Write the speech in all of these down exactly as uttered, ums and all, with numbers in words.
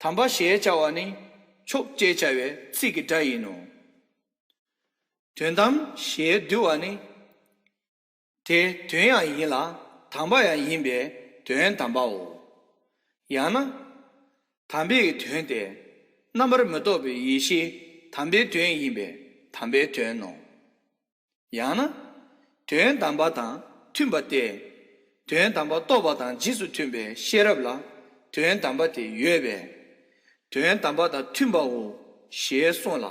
དམ་པ་ཞེས་བྱ་བ་ནི་མཆོག་ཅེས་བྱ་བའི་ཚིག་གི་སྒྲ་ཡིན་ནོ། དོན་དམ་ཞེས་བསྡུ་བ་ནི། དེ་དོན་ཡང་ཡིན་ལ་དམ་པ་ཡང་ཡིན་པས་དོན་དམ་པའོ། ཡང་ན། དམ་པའི་དོན་ཏེ། རྣམ་པར་མི་རྟོག་པའི་ཡེ་ཤེས་དམ་པའི་དོན་ཡིན་པས་དམ་པའི་དོན་ནོ། ཡང་ན། དོན་དམ་པ་དང་མཐུན་པ་སྟེ། དོན་དམ་པ་རྟོགས་པ་དང་རྗེས་སུ་མཐུན་པའི་ཤེས་རབ་ལ་དོན་དམ་པ་དེ་ཡོད་པས། དོན་དམ་པ་དང་མཐུན་པའོ། ཞེས་གསུངས་ལ།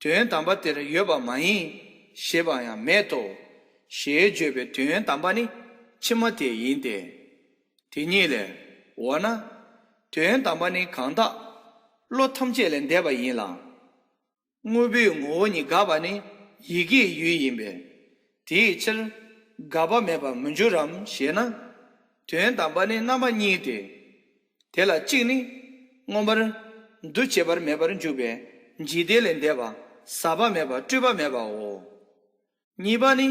དོན་དམ་པ་དེར་ཡོད་པ་མ་ཡིན། ཞེས་པ་ཡང་མེད་དོ། ཞེས་བརྗོད་པའི་དོན་དམ་པ་ནི་ཕྱི་མ་དེ་ཡིན་ཏེ། དེ་ཉིད་ལས། འོ་ན། དོན་དམ་པ་ནི་གང་དག་བློ་ཐམས་ཅད་ལས་འདས་པ་ཡིན་ལ། དངོས་པོའི་ངོ་བོ་ཉིད་འགག་པ་ནི་ཡིད་ཀྱི་ཡུལ་ཡིན་པས། དེའི་ཕྱིར་འགག་པ་མེད་པར་མི་འགྱུར་རམ་ཞེ་ན། དོན་དམ་པ་ནི་རྣམ་པ་གཉིས་ཏེ། དེ་ལ་གཅིག་ནི་མངོན་པར་འདུ་བྱེད་པ་མེད་པར་འཇུག་པའི་འཇིག་རྟེན་ལས་འདས་པ་ཟག་པ་མེད་པ་སྤྲོས་པ་མེད་པའོ། གཉིས་པ་ནི།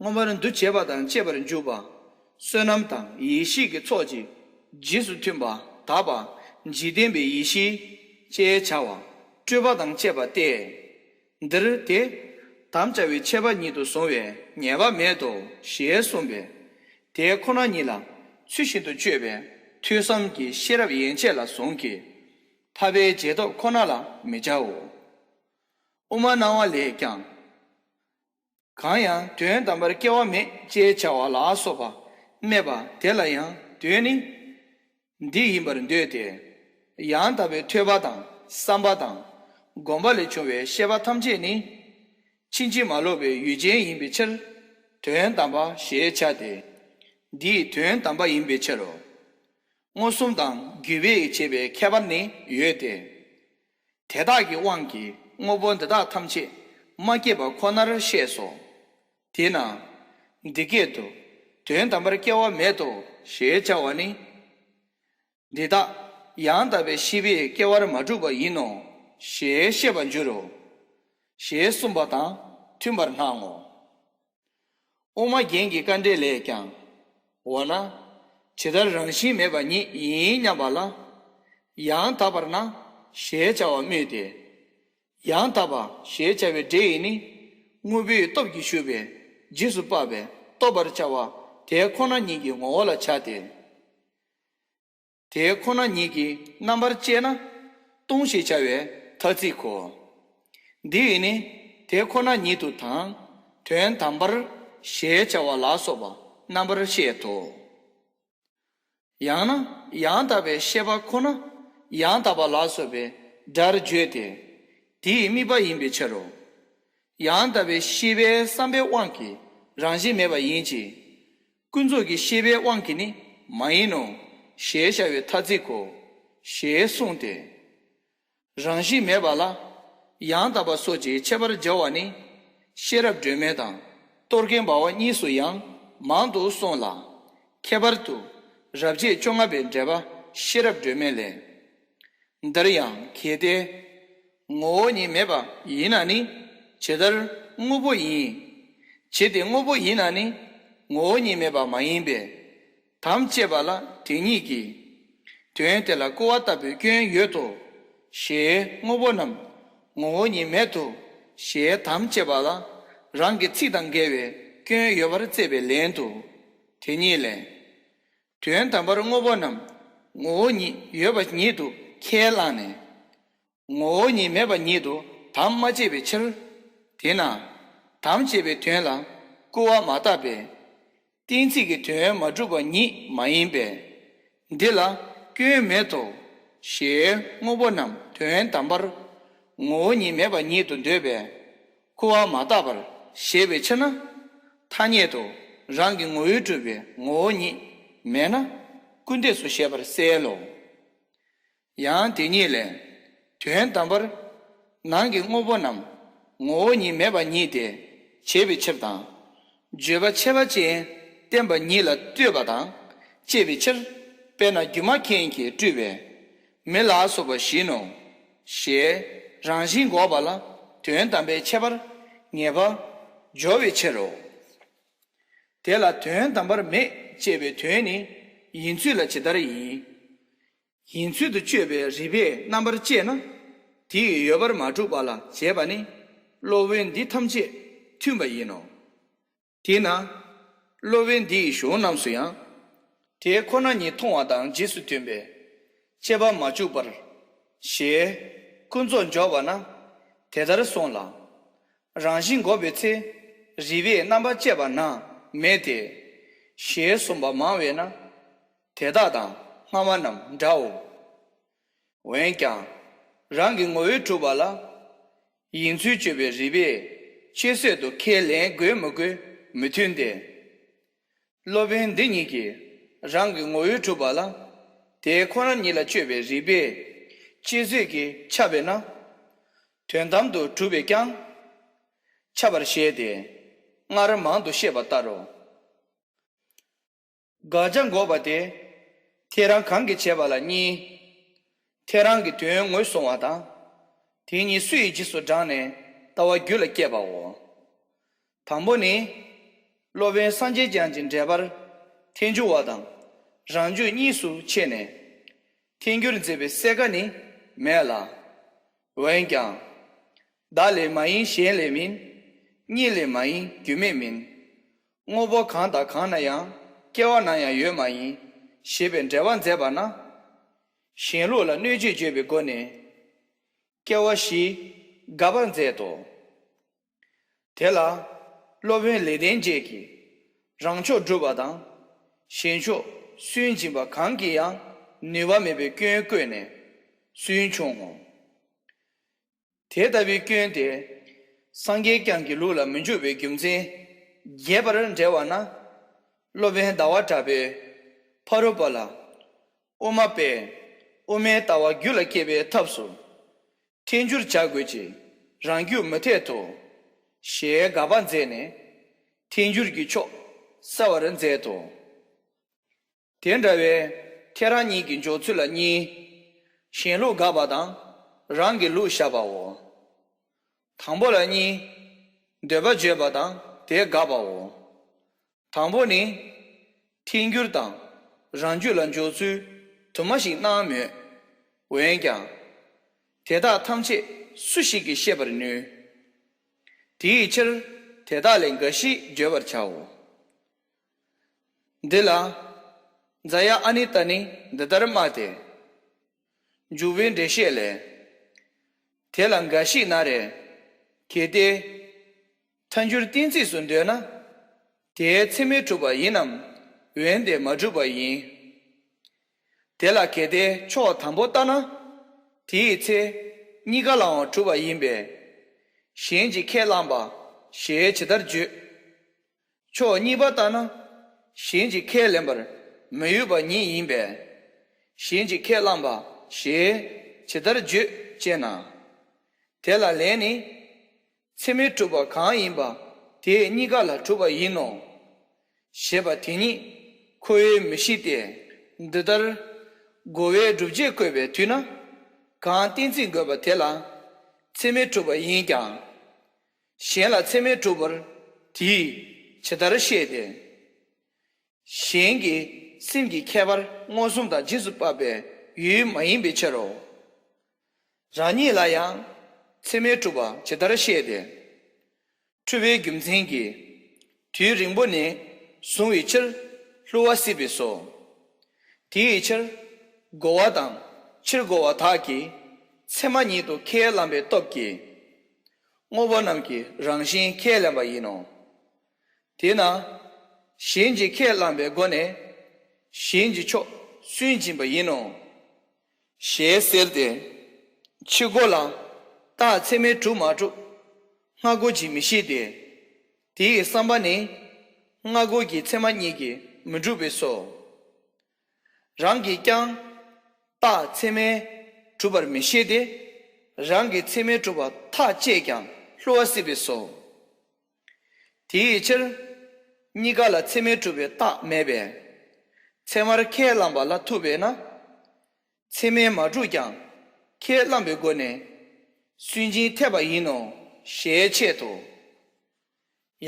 མངོན་པར་འདུ་བྱེད་པ་དང་བཅས་པར་འཇུག་པ། བསོད་ནམས་དང་ཡེ་ཤེས་ཀྱི་ཚོགས་ཀྱིས་རྗེས་སུ་མཐུན་པ་དག་པ་འཇིག་རྟེན་པའི་ཡེ་ཤེས་ཅེས་བྱ་བ་སྤྲོས་པ་དང་བཅས་པ་སྟེ། འདིར་དེ་དམ་བཅའ་བའི་ཆད་པ་ཉིད་དུ་བཟུང་བའི་ཉེས་པ་མེད་དོ་ཞེས་གསུངས་པས། དེ་ཁོ་ན་ཉིད་ལ་ཚུལ་བཞིན་དུ་དཔྱོད་པའི་ཐོས་བསམ་གྱི་ཤེས་རབ་ཡན་ཆད་ལ་བཟུང་གི། ཐར་པའི་རྗེས་ཐོབ་ཁོ་ན་ལ་མི་བྱའོ། དབུ་མ་སྣང་བ་ལས་ཀྱང་། གང་ཡང་དོན་དམ་པར་སྐྱེ་བ་མེད་ཅེས་བྱ་བ་ལ་སོགས་པ་སྨྲས་པ་དེ་ལ་ཡང་དོན་ནི་འདི་ཡིན་པར་འདོད་དེ། ཡང་དག་པའི་ཐོས་པ་དང་བསམ་པ་དང་སྒོམ་པ་ལས་བྱུང་བའི་ཤེས་པ་ཐམས་ཅད་ནི་ཕྱིན་ཅི་མ་ལོག་པའི་ཡུལ་ཅན་ཡིན་པའི་ཕྱིར་དོན་དམ་པ་ཞེས་བྱ་སྟེ། འདིས་དོན་དམ་པ་ཡིན་པའི་ཕྱིར་རོ། མངོན་སུམ་དང་རྒྱུད་པས་བྱས་པའི་ཁྱད་པར་ནི་ཡོད་དེ། དེ་དག་གི་དབང་གིས་དངོས་པོ་འདི་དག་ཐམས་ཅད་མ་སྐྱེས་པ་ཁོ་ནར་ཤེས་སོ། དེས་ན། འདི་སྐད་དུ། དོན་དམ་པར་སྐྱེ་བ་མེད་དོ་ཞེས་བྱ་བ་ནི། འདི་དག་ཡང་དག་པའི་ཤེས་པས་སྐྱེ་བར་མ་གྲུབ་པ་ཡིན་ནོ། ཞེས་ཤེས་པར་འགྱུར་རོ། ཞེས་གསུངས་པ་དང་མཐུན་པར་སྣང་ངོ་། དབུ་མ་རྒྱན་གྱི་དཀའ་འགྲེལ་ལས་ཀྱང་། འོ་ན། ཇི་ལྟར་རང་བཞིན་མེད་པ་ཉིད་ཡིན་སྙམ་པ་ལ། ཡང་དག་པར་ན་ཞེས་བྱ་བ་སྨོས་ཏེ། ཡང་དག་པ་ཞེས་བྱ་བའི་སྒྲས་ནི་དངོས་པོའི་སྟོབས་ཀྱིས་ཞུགས་པའི་རྗེས་སུ་དཔག་པའི་རྟོགས་པར་བྱ་བ་དེ་ཁོ་ན་ཉིད་ཀྱི་ངོ་བོ་ལ་བྱ་སྟེ། དེ་ཁོ་ན་ཉིད་ཀྱི་རྣམ་པར་དཔྱད་ན་སྟོང་ཞེས་བྱ་བའི་ཐ་ཚིག་གོ། འདིས་ནི་དེ་ཁོ་ན་ཉིད་དུ་དང་དོན་དམ་པར་ཞེས་བྱ་བ་ལ་སོགས་པ་རྣམ་པར་བཤད་དོ། ཡང་ན་ཡང་དག་པའི་ཤེས་པ་ཁོ་ན་ཡང་དག་པ་ལ་སོགས་པའི་སྒྲར་བརྗོད་དེ། དེའི་དམིགས་པ་ཡིན་པའི་ཕྱིར་རོ། ཡང་དག་པའི་ཤེས་པའི་བསམ་པའི་དབང་གིས་རང་བཞིན་མེད་པ་ཡིན་གྱི། ཀུན་རྫོབ་ཀྱི་ཤེས་པའི་དབང་གིས་ནི་མ་ཡིན་ནོ། ཞེས་བྱ་བའི་ཐ་ཚིག་གོ། ཞེས་གསུངས་ཏེ། རང་བཞིན་མེད་པ་ལ་ཡང་དག་པ་སོགས་ཀྱི་ཁྱད་པར་སྦྱར་བ་ནི་ཤེས་རབ་སྒྲོན་མེ་དང་རྟོག་གེ་འབར་བ་གཉིས་སུ་ཡང་མང་དུ་གསུངས་ལ། ཁྱད་པར་དུ་རབ་བྱེད་བཅོ་ལྔ་པའི་འགྲེལ་པ་ཤེས་རབ་སྒྲོན་མེ་ལས། འདིར་ཡང་གལ་ཏེ། ངོ་བོ་ཉིད་མེད་པ་ཡིན་ན་ནི་ཇི་ལྟར་དངོས་པོ་ཡིན། ཇི་སྟེ་དངོས་པོ་ཡིན་ན་ནི་ངོ་བོ་ཉིད་མེད་པ་མ་ཡིན་པས། དམ་བཅས་པ་ལ་དེ་ཉིད་ཀྱིས། དོན་དེ་ལ་སྐུར་བ་བཏབ་པའི་སྐྱོན་ཡོད་དོ། ཞེས་དངོས་པོ་རྣམས་ངོ་བོ་ཉིད་མེད་དོ། ཞེས་དམ་བཅས་པ་ལ་རང་གི་ཚིག་དང་འགལ་བའི་སྐྱོན་ཡོད་པར་བརྩད་པའི་ལན་དུ། དེ་ཉིད་ལས། དོན་དམ་པར་དངོས་པོ་རྣམས་ངོ་བོ་ཉིད་ཡོད་པ་ཉིད་དུ་ཁས་བླངས་ནས། ངོ་བོ་ཉིད་མེད་པ་ཉིད་དུ་དམ་མ་བཅས་པའི་ཕྱིར། དེས་ན་དམ་བཅས་པའི་དོན་ལ་སྐུར་བ་མ་བཏབ་པས། གཏན་ཚིགས་ཀྱི་དོན་མ་གྲུབ་པ་ཉིད་མ་ཡིན་པས། འདི་ལ་སྐྱོན་མེད་དོ། ཞེས་དངོས་པོ་རྣམས་དོན་དམ་པར་ངོ་བོ་ཉིད་མེད་པ་ཉིད་དུ་འདོད་པས་སྐུར་བ་མ་བཏབ་པར་བཞེད་པའི་ཕྱིར་ན། ཐ་སྙད་དུ་རང་གི་ངོ་བོས་གྲུབ་པའི་ངོ་བོ་ཉིད་མེད་ན་སྐུར་འདེབས་སུ་བཞེད་པར་གསལ་ལོ། ཡང་དེ་ཉིད་ལས། དོན་དམ་པར་ནང་གི་དངོས་པོ་རྣམས་ངོ་བོ་ཉིད་མེད་པ་ཉིད་དེ་བྱེད་པའི་ཕྱིར་དང་། བརྗོད་པ་ཁྱད་པར་ཅན་བསྟན་པ་ཉིད་ལ་ལྟོས་པ་དང་བཅས་པའི་ཕྱིར། དཔེར་ན་སྒྱུ་མ་མཁན་གྱིས་སྤྲུལ་པའི་མི་ལ་སོགས་པ་བཞིན་ནོ། ཞེས་རང་བཞིན་འགོག་པ་ལ་དོན་དམ་པའི་ཁྱད་པར་ངེས་པར་སྦྱོར་བའི་ཕྱིར་རོ། དེ་ལ་དོན་དམ་པར་མེད་ཅེས་པའི་དོན་ནི་ཡིན་ཚུལ་ལ་ཇི་ལྟར་ཡིན། ཡིན་ཚུལ་དུ་དཔྱོད་པའི་རིགས་པས་རྣམ་པར་དཔྱད་ན། དེ་ཡི་ཡོད་པར་མ་གྲུབ་པ་ལ་བྱེད་པ་ནི། སློབ་དཔོན་འདི་ཐམས་ཅད་མཐུན་པ་ཡིན་ནོ། དེས་ན། སློབ་དཔོན་འདི་ཡི་གཞུང་རྣམས་སུ་ཡང་། དེ་ཁོ་ན་ཉིད་མཐོང་བ་དང་རྗེས་སུ་མཐུན་པའི་དཔྱད་པ་མ་བཅུག་པར། ཞེས་ཀུན་རྫོབ་འཇོག་པ་ན་དེ་ལྟར་གསུངས་ལ། རང་བཞིན་འགོག་པའི་ཚེ་རིགས་པས་རྣམ་པར་དཔྱད་པ་ན་མེད་དེ། ཞེས་གསུངས་པ་མང་བས་ན། དེ་དག་དང་སྔ་མ་རྣམས་འདྲའོ། འོན་ཀྱང་། རང་གི་ངོ་བོས་གྲུབ་པ་ལ། ཡིན་ཚུལ་དཔྱོད་པའི་རིགས་པས་དཔྱད་བཟོད་དུ་ཁས་ལེན་དགོས་མི་དགོས་མི་མཐུན་ཏེ། སློབ་དཔོན་འདི་ཉིད་ཀྱིས་རང་གི་ངོ་བོས་གྲུབ་པ་ལ། དེ་ཁོ་ན་ཉིད་ལ་དཔྱོད་པའི་རིགས་པས་དཔྱད་བཟོད་ཀྱིས་ཁྱབ་པས་ན། དོན་དམ་དུ་གྲུབ་པས་ཀྱང་ཁྱབ་པར་བཞེད་དེ། སྔར་མང་དུ་བཤད་པ་ལྟར་རོ། དགག་བྱ་འགོག་པ་སྟེ། དེ་རང་གང་གིས་བྱས་པ་ལ་གཉིས། དེ་རང་གི་དོན་ངོས་བཟུང་བ་དང་། དེ་གཉིས་སུ་ཡི་རྗེས་སུ་འབྲངས་ནས་ལྟ་བ་རྒྱུད་ལ་སྐྱེས་པའོ། དང་པོ་ནི། སློབ་དཔོན་སངས་རྒྱས་བསྐྱངས་ཀྱི་འགྲེལ་པར་ཐལ་འགྱུར་བ་དང་རང་རྒྱུད་གཉིས་སུ་ཕྱེ་ནས་ཐལ་འགྱུར་མཛད་པའི་གསལ་ཁ་ནི་མེད་ལ། འོན་ཀྱང་། བདག་ལས་མ་ཡིན་གཞན་ལས་མིན། གཉིས་ལས་མ་ཡིན་རྒྱུ་མེད་མིན། དངོས་པོ་གང་དང་གང་ན་ཡང་སྐྱེ་བ་ན་ཡང་ཡོད་མ་ཡིན་ཞེས་པའི་འགྲེལ་པ་མཛད་པ་ན། གཞན་ལུགས་ལ་གནོད་བྱེད་བརྗོད་པའི་སྒོ་ནས་སྐྱེ་བ་བཞི་དགག་པར་མཛད་དོ། དེ་ལ་སློབ་དཔོན་ལེགས་ལྡན་འབྱེད་ཀྱིས་རང་ཕྱོགས་སྒྲུབ་པ་དང་གཞན་ཕྱོགས་སུན་འབྱིན་པ་གང་གིས་ཡང་ནུས་པ་མེད་པའི་སྐྱོན་བཀོད་ནས་སུན་ཕྱུང་ངོ་། དེ་ལྟ་བུའི་སྐྱོན་དེ་སངས་རྒྱས་བསྐྱངས་ཀྱི་ལུགས་ལ་མི་འཇུག་པའི་རྒྱུ་མཚན་རྒྱས་པར་འགྲེལ་བ་ན། སློབ་དཔོན་ཟླ་བ་གྲགས་པས་ཕ་རོལ་པ་ལ། དབུ་མ་པས་དབུ་མའི་ལྟ་བ་རྒྱུད་ལ་སྐྱེ་བའི་ཐབས་སུ་ཐལ་འགྱུར་བྱ་དགོས་ཀྱི་རང་རྒྱུད་མི་འཐད་དོ། ཞེས་དགག་པ་མཛད་ནས་ཐལ་འགྱུར་གྱི་ཕྱོགས་གསལ་བར་མཛད་དོ། དེ་འདྲ་བའི་ཐལ་རང་གཉིས་ཀྱི་འཇོག་ཚུལ་ལ་གཉིས། གཞན་ལུགས་དགག་པ་དང་རང་གི་ལུགས་བཞག་པའོ། དང་པོ་ལ་གཉིས། འདོད་པ་བརྗོད་པ་དང་དེ་དགག་པའོ། དང་པོ་ནི། ཐལ་འགྱུར་དང་རང་རྒྱུད་ལ་འཇོག་ཚུལ་དུ་མ་ཞིག་གནང་མོད། འོན་ཀྱང་། དེ་དག་ཐམས་ཅད་སུ་ཞིག་གིས་ཤེས་པར་ནུས། དེའི་ཕྱིར་དེ་དག་ལས་འགའ་ཞིག་བརྗོད་པར་བྱའོ། འདི་ལ། ཛཱ་ཡ་ཨ་ནི་ཏ་ནི་འདི་ལྟར་སྨྲ་སྟེ། འཇུག་པའི་འགྲེལ་བཤད་ལས། དེ་ལ་འགའ་ཞིག་ན་རེ། གལ་ཏེ། ཐལ་འགྱུར་གཏན་ཚིགས་སུ་འདོད་ན། དེའི་ཚད་མས་གྲུབ་པ་ཡིན་ནམ། འོན་ཏེ་མ་གྲུབ་པ་ཡིན། དེ་ལ་གལ་ཏེ་ཕྱོགས་དང་པོ་ལྟ་ན། དེའི་ཚེ་གཉིས་ཀ་ལའང་གྲུབ་པ་ཡིན་པས། གཞན་གྱིས་ཁས་བླངས་པ་ཞེས་ཇི་ལྟར་བརྗོད། ཕྱོགས་གཉིས་པ་ལྟར་ན། གཞན་གྱིས་ཁས་ལེན་པར་མི་འོས་པ་ཉིད་ཡིན་པས། གཞན་གྱིས་ཁས་བླངས་པ་ཞེས་ཇི་ལྟར་བརྗོད་ཅེ་ན། དེ་ལ་ལན་ནི། ཚད་མས་གྲུབ་པ་གང་ཡིན་པ་དེ་གཉིས་ཀ་ལ་གྲུབ་པ་ཡིན་ནོ། ཞེས་པ་དེ་ཉིད་ཁོ་བོའི་མི་ཤེས་ཏེ། འདི་ལྟར་རྒོལ་བའི་སྒྲུབ་བྱེད་བཀོད་པའི་དུས་ན། གང་གཏན་ཚིགས་འགོད་པ་དེ་ལ་ཚད་མས་གྲུབ་པ་ཡིན་ཀྱང་། གཞན་ལ་ཚད་མས་གྲུབ་པར་དེས་ཇི་ལྟར་ཤེས་ཏེ། གཞན་གྱི་སེམས་ཀྱི་ཁྱད་པར་མངོན་སུམ་དང་རྗེས་སུ་དཔག་པའི་ཡུལ་མ་ཡིན་པའི་ཕྱིར་རོ། རང་ཉིད་ལ་ཡང་ཚད་མས་གྲུབ་པ་ཇི་ལྟར་ཤེས་ཏེ། འཁྲུལ་པའི་རྒྱུ་མཚན་གྱིས་དུས་རིང་པོ་ནས་བཟུང་བའི་ཕྱིར་བསླུ་བ་སྲིད་པས་སོ། དེའི་ཕྱིར་རྒོལ་བ་དང་ཕྱིར་རྒོལ་བ་དག་གིས་ཚད་མ་ཉིད་དུ་ཁས་བླངས་པའི་སྟོབས་ཀྱིས། དངོས་པོ་རྣམས་ཀྱི་རང་བཞིན་ཁས་ལེན་པ་ཡིན་ནོ། དེས་ན། གཞན་གྱིས་ཁས་བླངས་པའི་སྒོ་ནས་གཞན་གྱི་ཕྱོགས་སུན་འབྱིན་པ་ཡིན་ནོ། ཞེས་ཟེར་ཏེ། ཕྱི་རྒོལ་ལ་རྟགས་ཚད་མས་གྲུབ་མ་གྲུབ་སྔ་རྒོལ་གྱིས་མི་ཤེས་ཏེ། དེའི་བསམ་པ་ནི་སྔ་རྒོལ་གྱི་ཚད་མ་གཉིས་ཀྱིས་མི་འགྲུབ་པས་སོ། རང་གིས་ཀྱང་རྟགས་ཚད་མས་གྲུབ་པར་མི་ཤེས་ཏེ། རང་གི་ཚད་མས་གྲུབ་པ་ཐག་བཅད་ཀྱང་བསླུ་བ་སྲིད་པས་སོ། དེའི་ཕྱིར། གཉིས་ཀ་ལ་ཚད་མས་གྲུབ་པའི་རྟགས་མེད་པས། ཚད་མར་ཁས་བླངས་པ་ལ་ཐུག་པས་ན། ཚད་མས་མ་གྲུབ་ཀྱང་ཁས་བླངས་པའི་སྒོ་ནས་སུན་འབྱིན་འཐད་པ་ཡིན་ནོ་ཞེས་འཆད་དོ།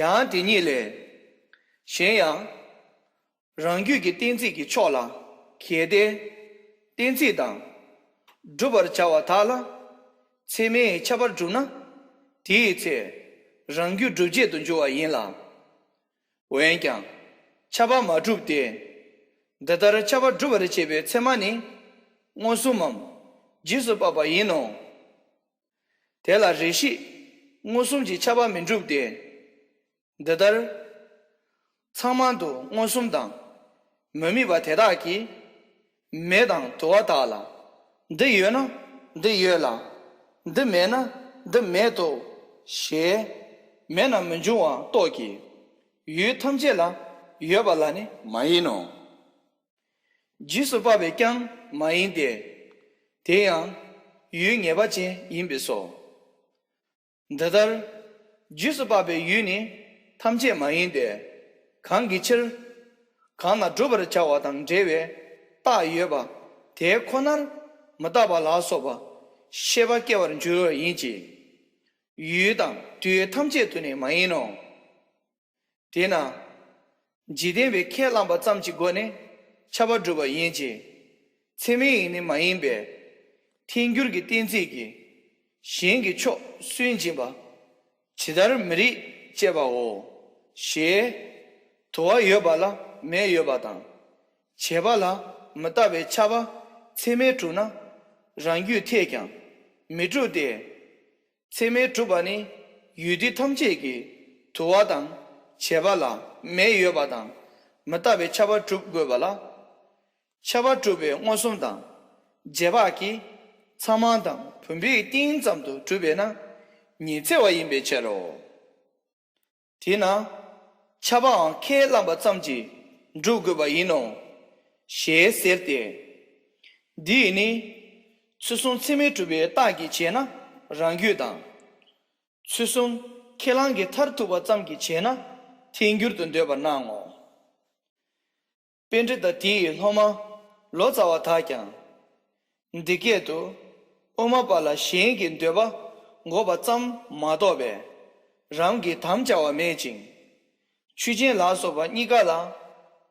ཡང་དེ་ཉིད་ལས། གཞན་ཡང་། རང་རྒྱུད་ཀྱི་གཏན་ཚིགས་ཀྱི་ཕྱོགས་ལ་གལ་ཏེ། གཏན་ཚིགས་དང་། བསྒྲུབ་པར་བྱ་བ་དག་ལ། ཚད་མས་ཁྱབ་པར་གྲུབ་ན། དེའི་ཚེ། རང་རྒྱུད་སྒྲུབ་བྱེད་དུ་འགྱུར་བ་ཡིན་ལ། འོན་ཀྱང་། ཁྱབ་པ་མ་གྲུབ་སྟེ། འདི་ལྟར་ཁྱབ་པ་སྒྲུབ་པར་བྱེད་པའི་ཚད་མ་ནི། མངོན་སུམ་མམ། རྗེས་སུ་དཔག་པ་ཡིན་ནོ། དེ་ལ་རེ་ཞིག་མངོན་སུམ་གྱིས་ཁྱབ་པ་མི་འགྲུབ་སྟེ། འདི་ལྟར། ཚང་མང་དུ་མངོན་སུམ་དང་། མི་དམིགས་པ་དེ་དག་གིས། མེ་དང་དུ་བ་དག་ལ། འདི་ཡོད་ན་འདི་ཡོད་ལ། འདི་མེད་ན་འདི་མེད་དོ། ཞེས། མེད་ན་མི་འབྱུང་བ་རྟོགས་ཀྱི། ཡུལ་ཐམས་ཅད་ལ་ཡོད་པ་ལ་ནི་མ་ཡིན་ནོ། རྗེས་སུ་དཔག་པས་ཀྱང་མ་ཡིན་ཏེ། དེ་ཡང་ཡུལ་ངེས་པ་ཅན་ཡིན་པས་སོ། འདི་ལྟར། རྗེས་སུ་དཔག་པའི་ཡུལ་ནི་ཐམས་ཅད་མ་ཡིན་ཏེ། གང་གི་ཕྱིར། གང་ན་བསྒྲུབ་པར་བྱ་བ་དང་འབྲེལ་བའི་རྟགས་ཡོད་པ་དེ་ཁོ་ནར་མི་རྟག་པ་ལ་སོགས་པ་ཤེས་པ་སྐྱེ་བར་འགྱུར་བ་ཡིན་གྱི། ཡུལ་དང་དུས་ཐམས་ཅད་དུ་ནི་མ་ཡིན་ནོ། དེས་ན། འཇིག་རྟེན་པའི་ཁས་བླངས་པ་ཙམ་གྱི་སྒོ་ནས་ཁྱབ་པ་སྒྲུབ་པ་ཡིན་གྱི། ཚད་མའི་ཡིན་ནི་མ་ཡིན་པས། ཐལ་འགྱུར་གྱི་གཏན་ཚིགས་ཀྱིས། གཞན་གྱི་ཕྱོགས་སུན་འབྱིན་པ། ཇི་ལྟར་མི་རིགས་ཅེས་པའོ། ཞེས། དུ་བ་ཡོད་པ་ལ་མེ་ཡོད་པ་དང་། བྱས་པ་ལ་མི་རྟག་པའི་ཁྱབ་པ་ཚད་མས་གྲུབ་ན། རང་རྒྱུད་ཐལ་ཀྱང་མི་འགྲུབ་སྟེ། ཚད་མས་གྲུབ་པ་ནི་ཡུལ་དུས་ཐམས་ཅད་ཀྱི་དུ་བ་དང་བྱས་པ་ལ་མེ་ཡོད་པ་དང་མི་རྟག་པའི་ཁྱབ་པ་གྲུབ་དགོས་པ་ལ། ཁྱབ་པ་གྲུབ་པའི་མངོན་སུམ་དང་རྗེས་དཔག་གིས་ཚང་མང་དང་བུམ་པའི་སྟེང་ཙམ་དུ་གྲུབ་པས་ན་ཉི་ཚེ་བ་ཡིན་པའི་ཕྱིར་རོ། དེས་ན། ཁྱབ་པའང་ཁས་བླངས་པ་ཙམ་གྱིས་འགྲུབ་དགོས་པ་ཡིན་ནོ། ཞེས་ཟེར་ཏེ། འདིས་ནི། ཚུལ་གསུམ་ཚད་མས་གྲུབ་པའི་རྟགས་ཀྱིས་བྱས་ན་རང་རྒྱུད་དང་། ཚུལ་གསུམ་ཁས་བླངས་ཀྱི་མཐར་ཐུག་པ་ཙམ་གྱིས་བྱས་ན་ཐལ་འགྱུར་དུ་འདོད་པར་སྣང་ངོ་། པཎྜི་ཏ་དེའི་སློབ་མ་ལོ་ཙཱ་བ་དག་ཀྱང་། འདི་སྐད་དུ། དབུ་མ་པ་ལ་གཞན་གྱི་འདོད་པ་འགོག་པ་ཙམ་མ་གཏོགས་པའི་རང་གི་དམ་བཅའ་བ་མེད་ཅིང་། ཆོས་ཅན་ལ་སོགས་པ་གཉིས་ཀ་ལ་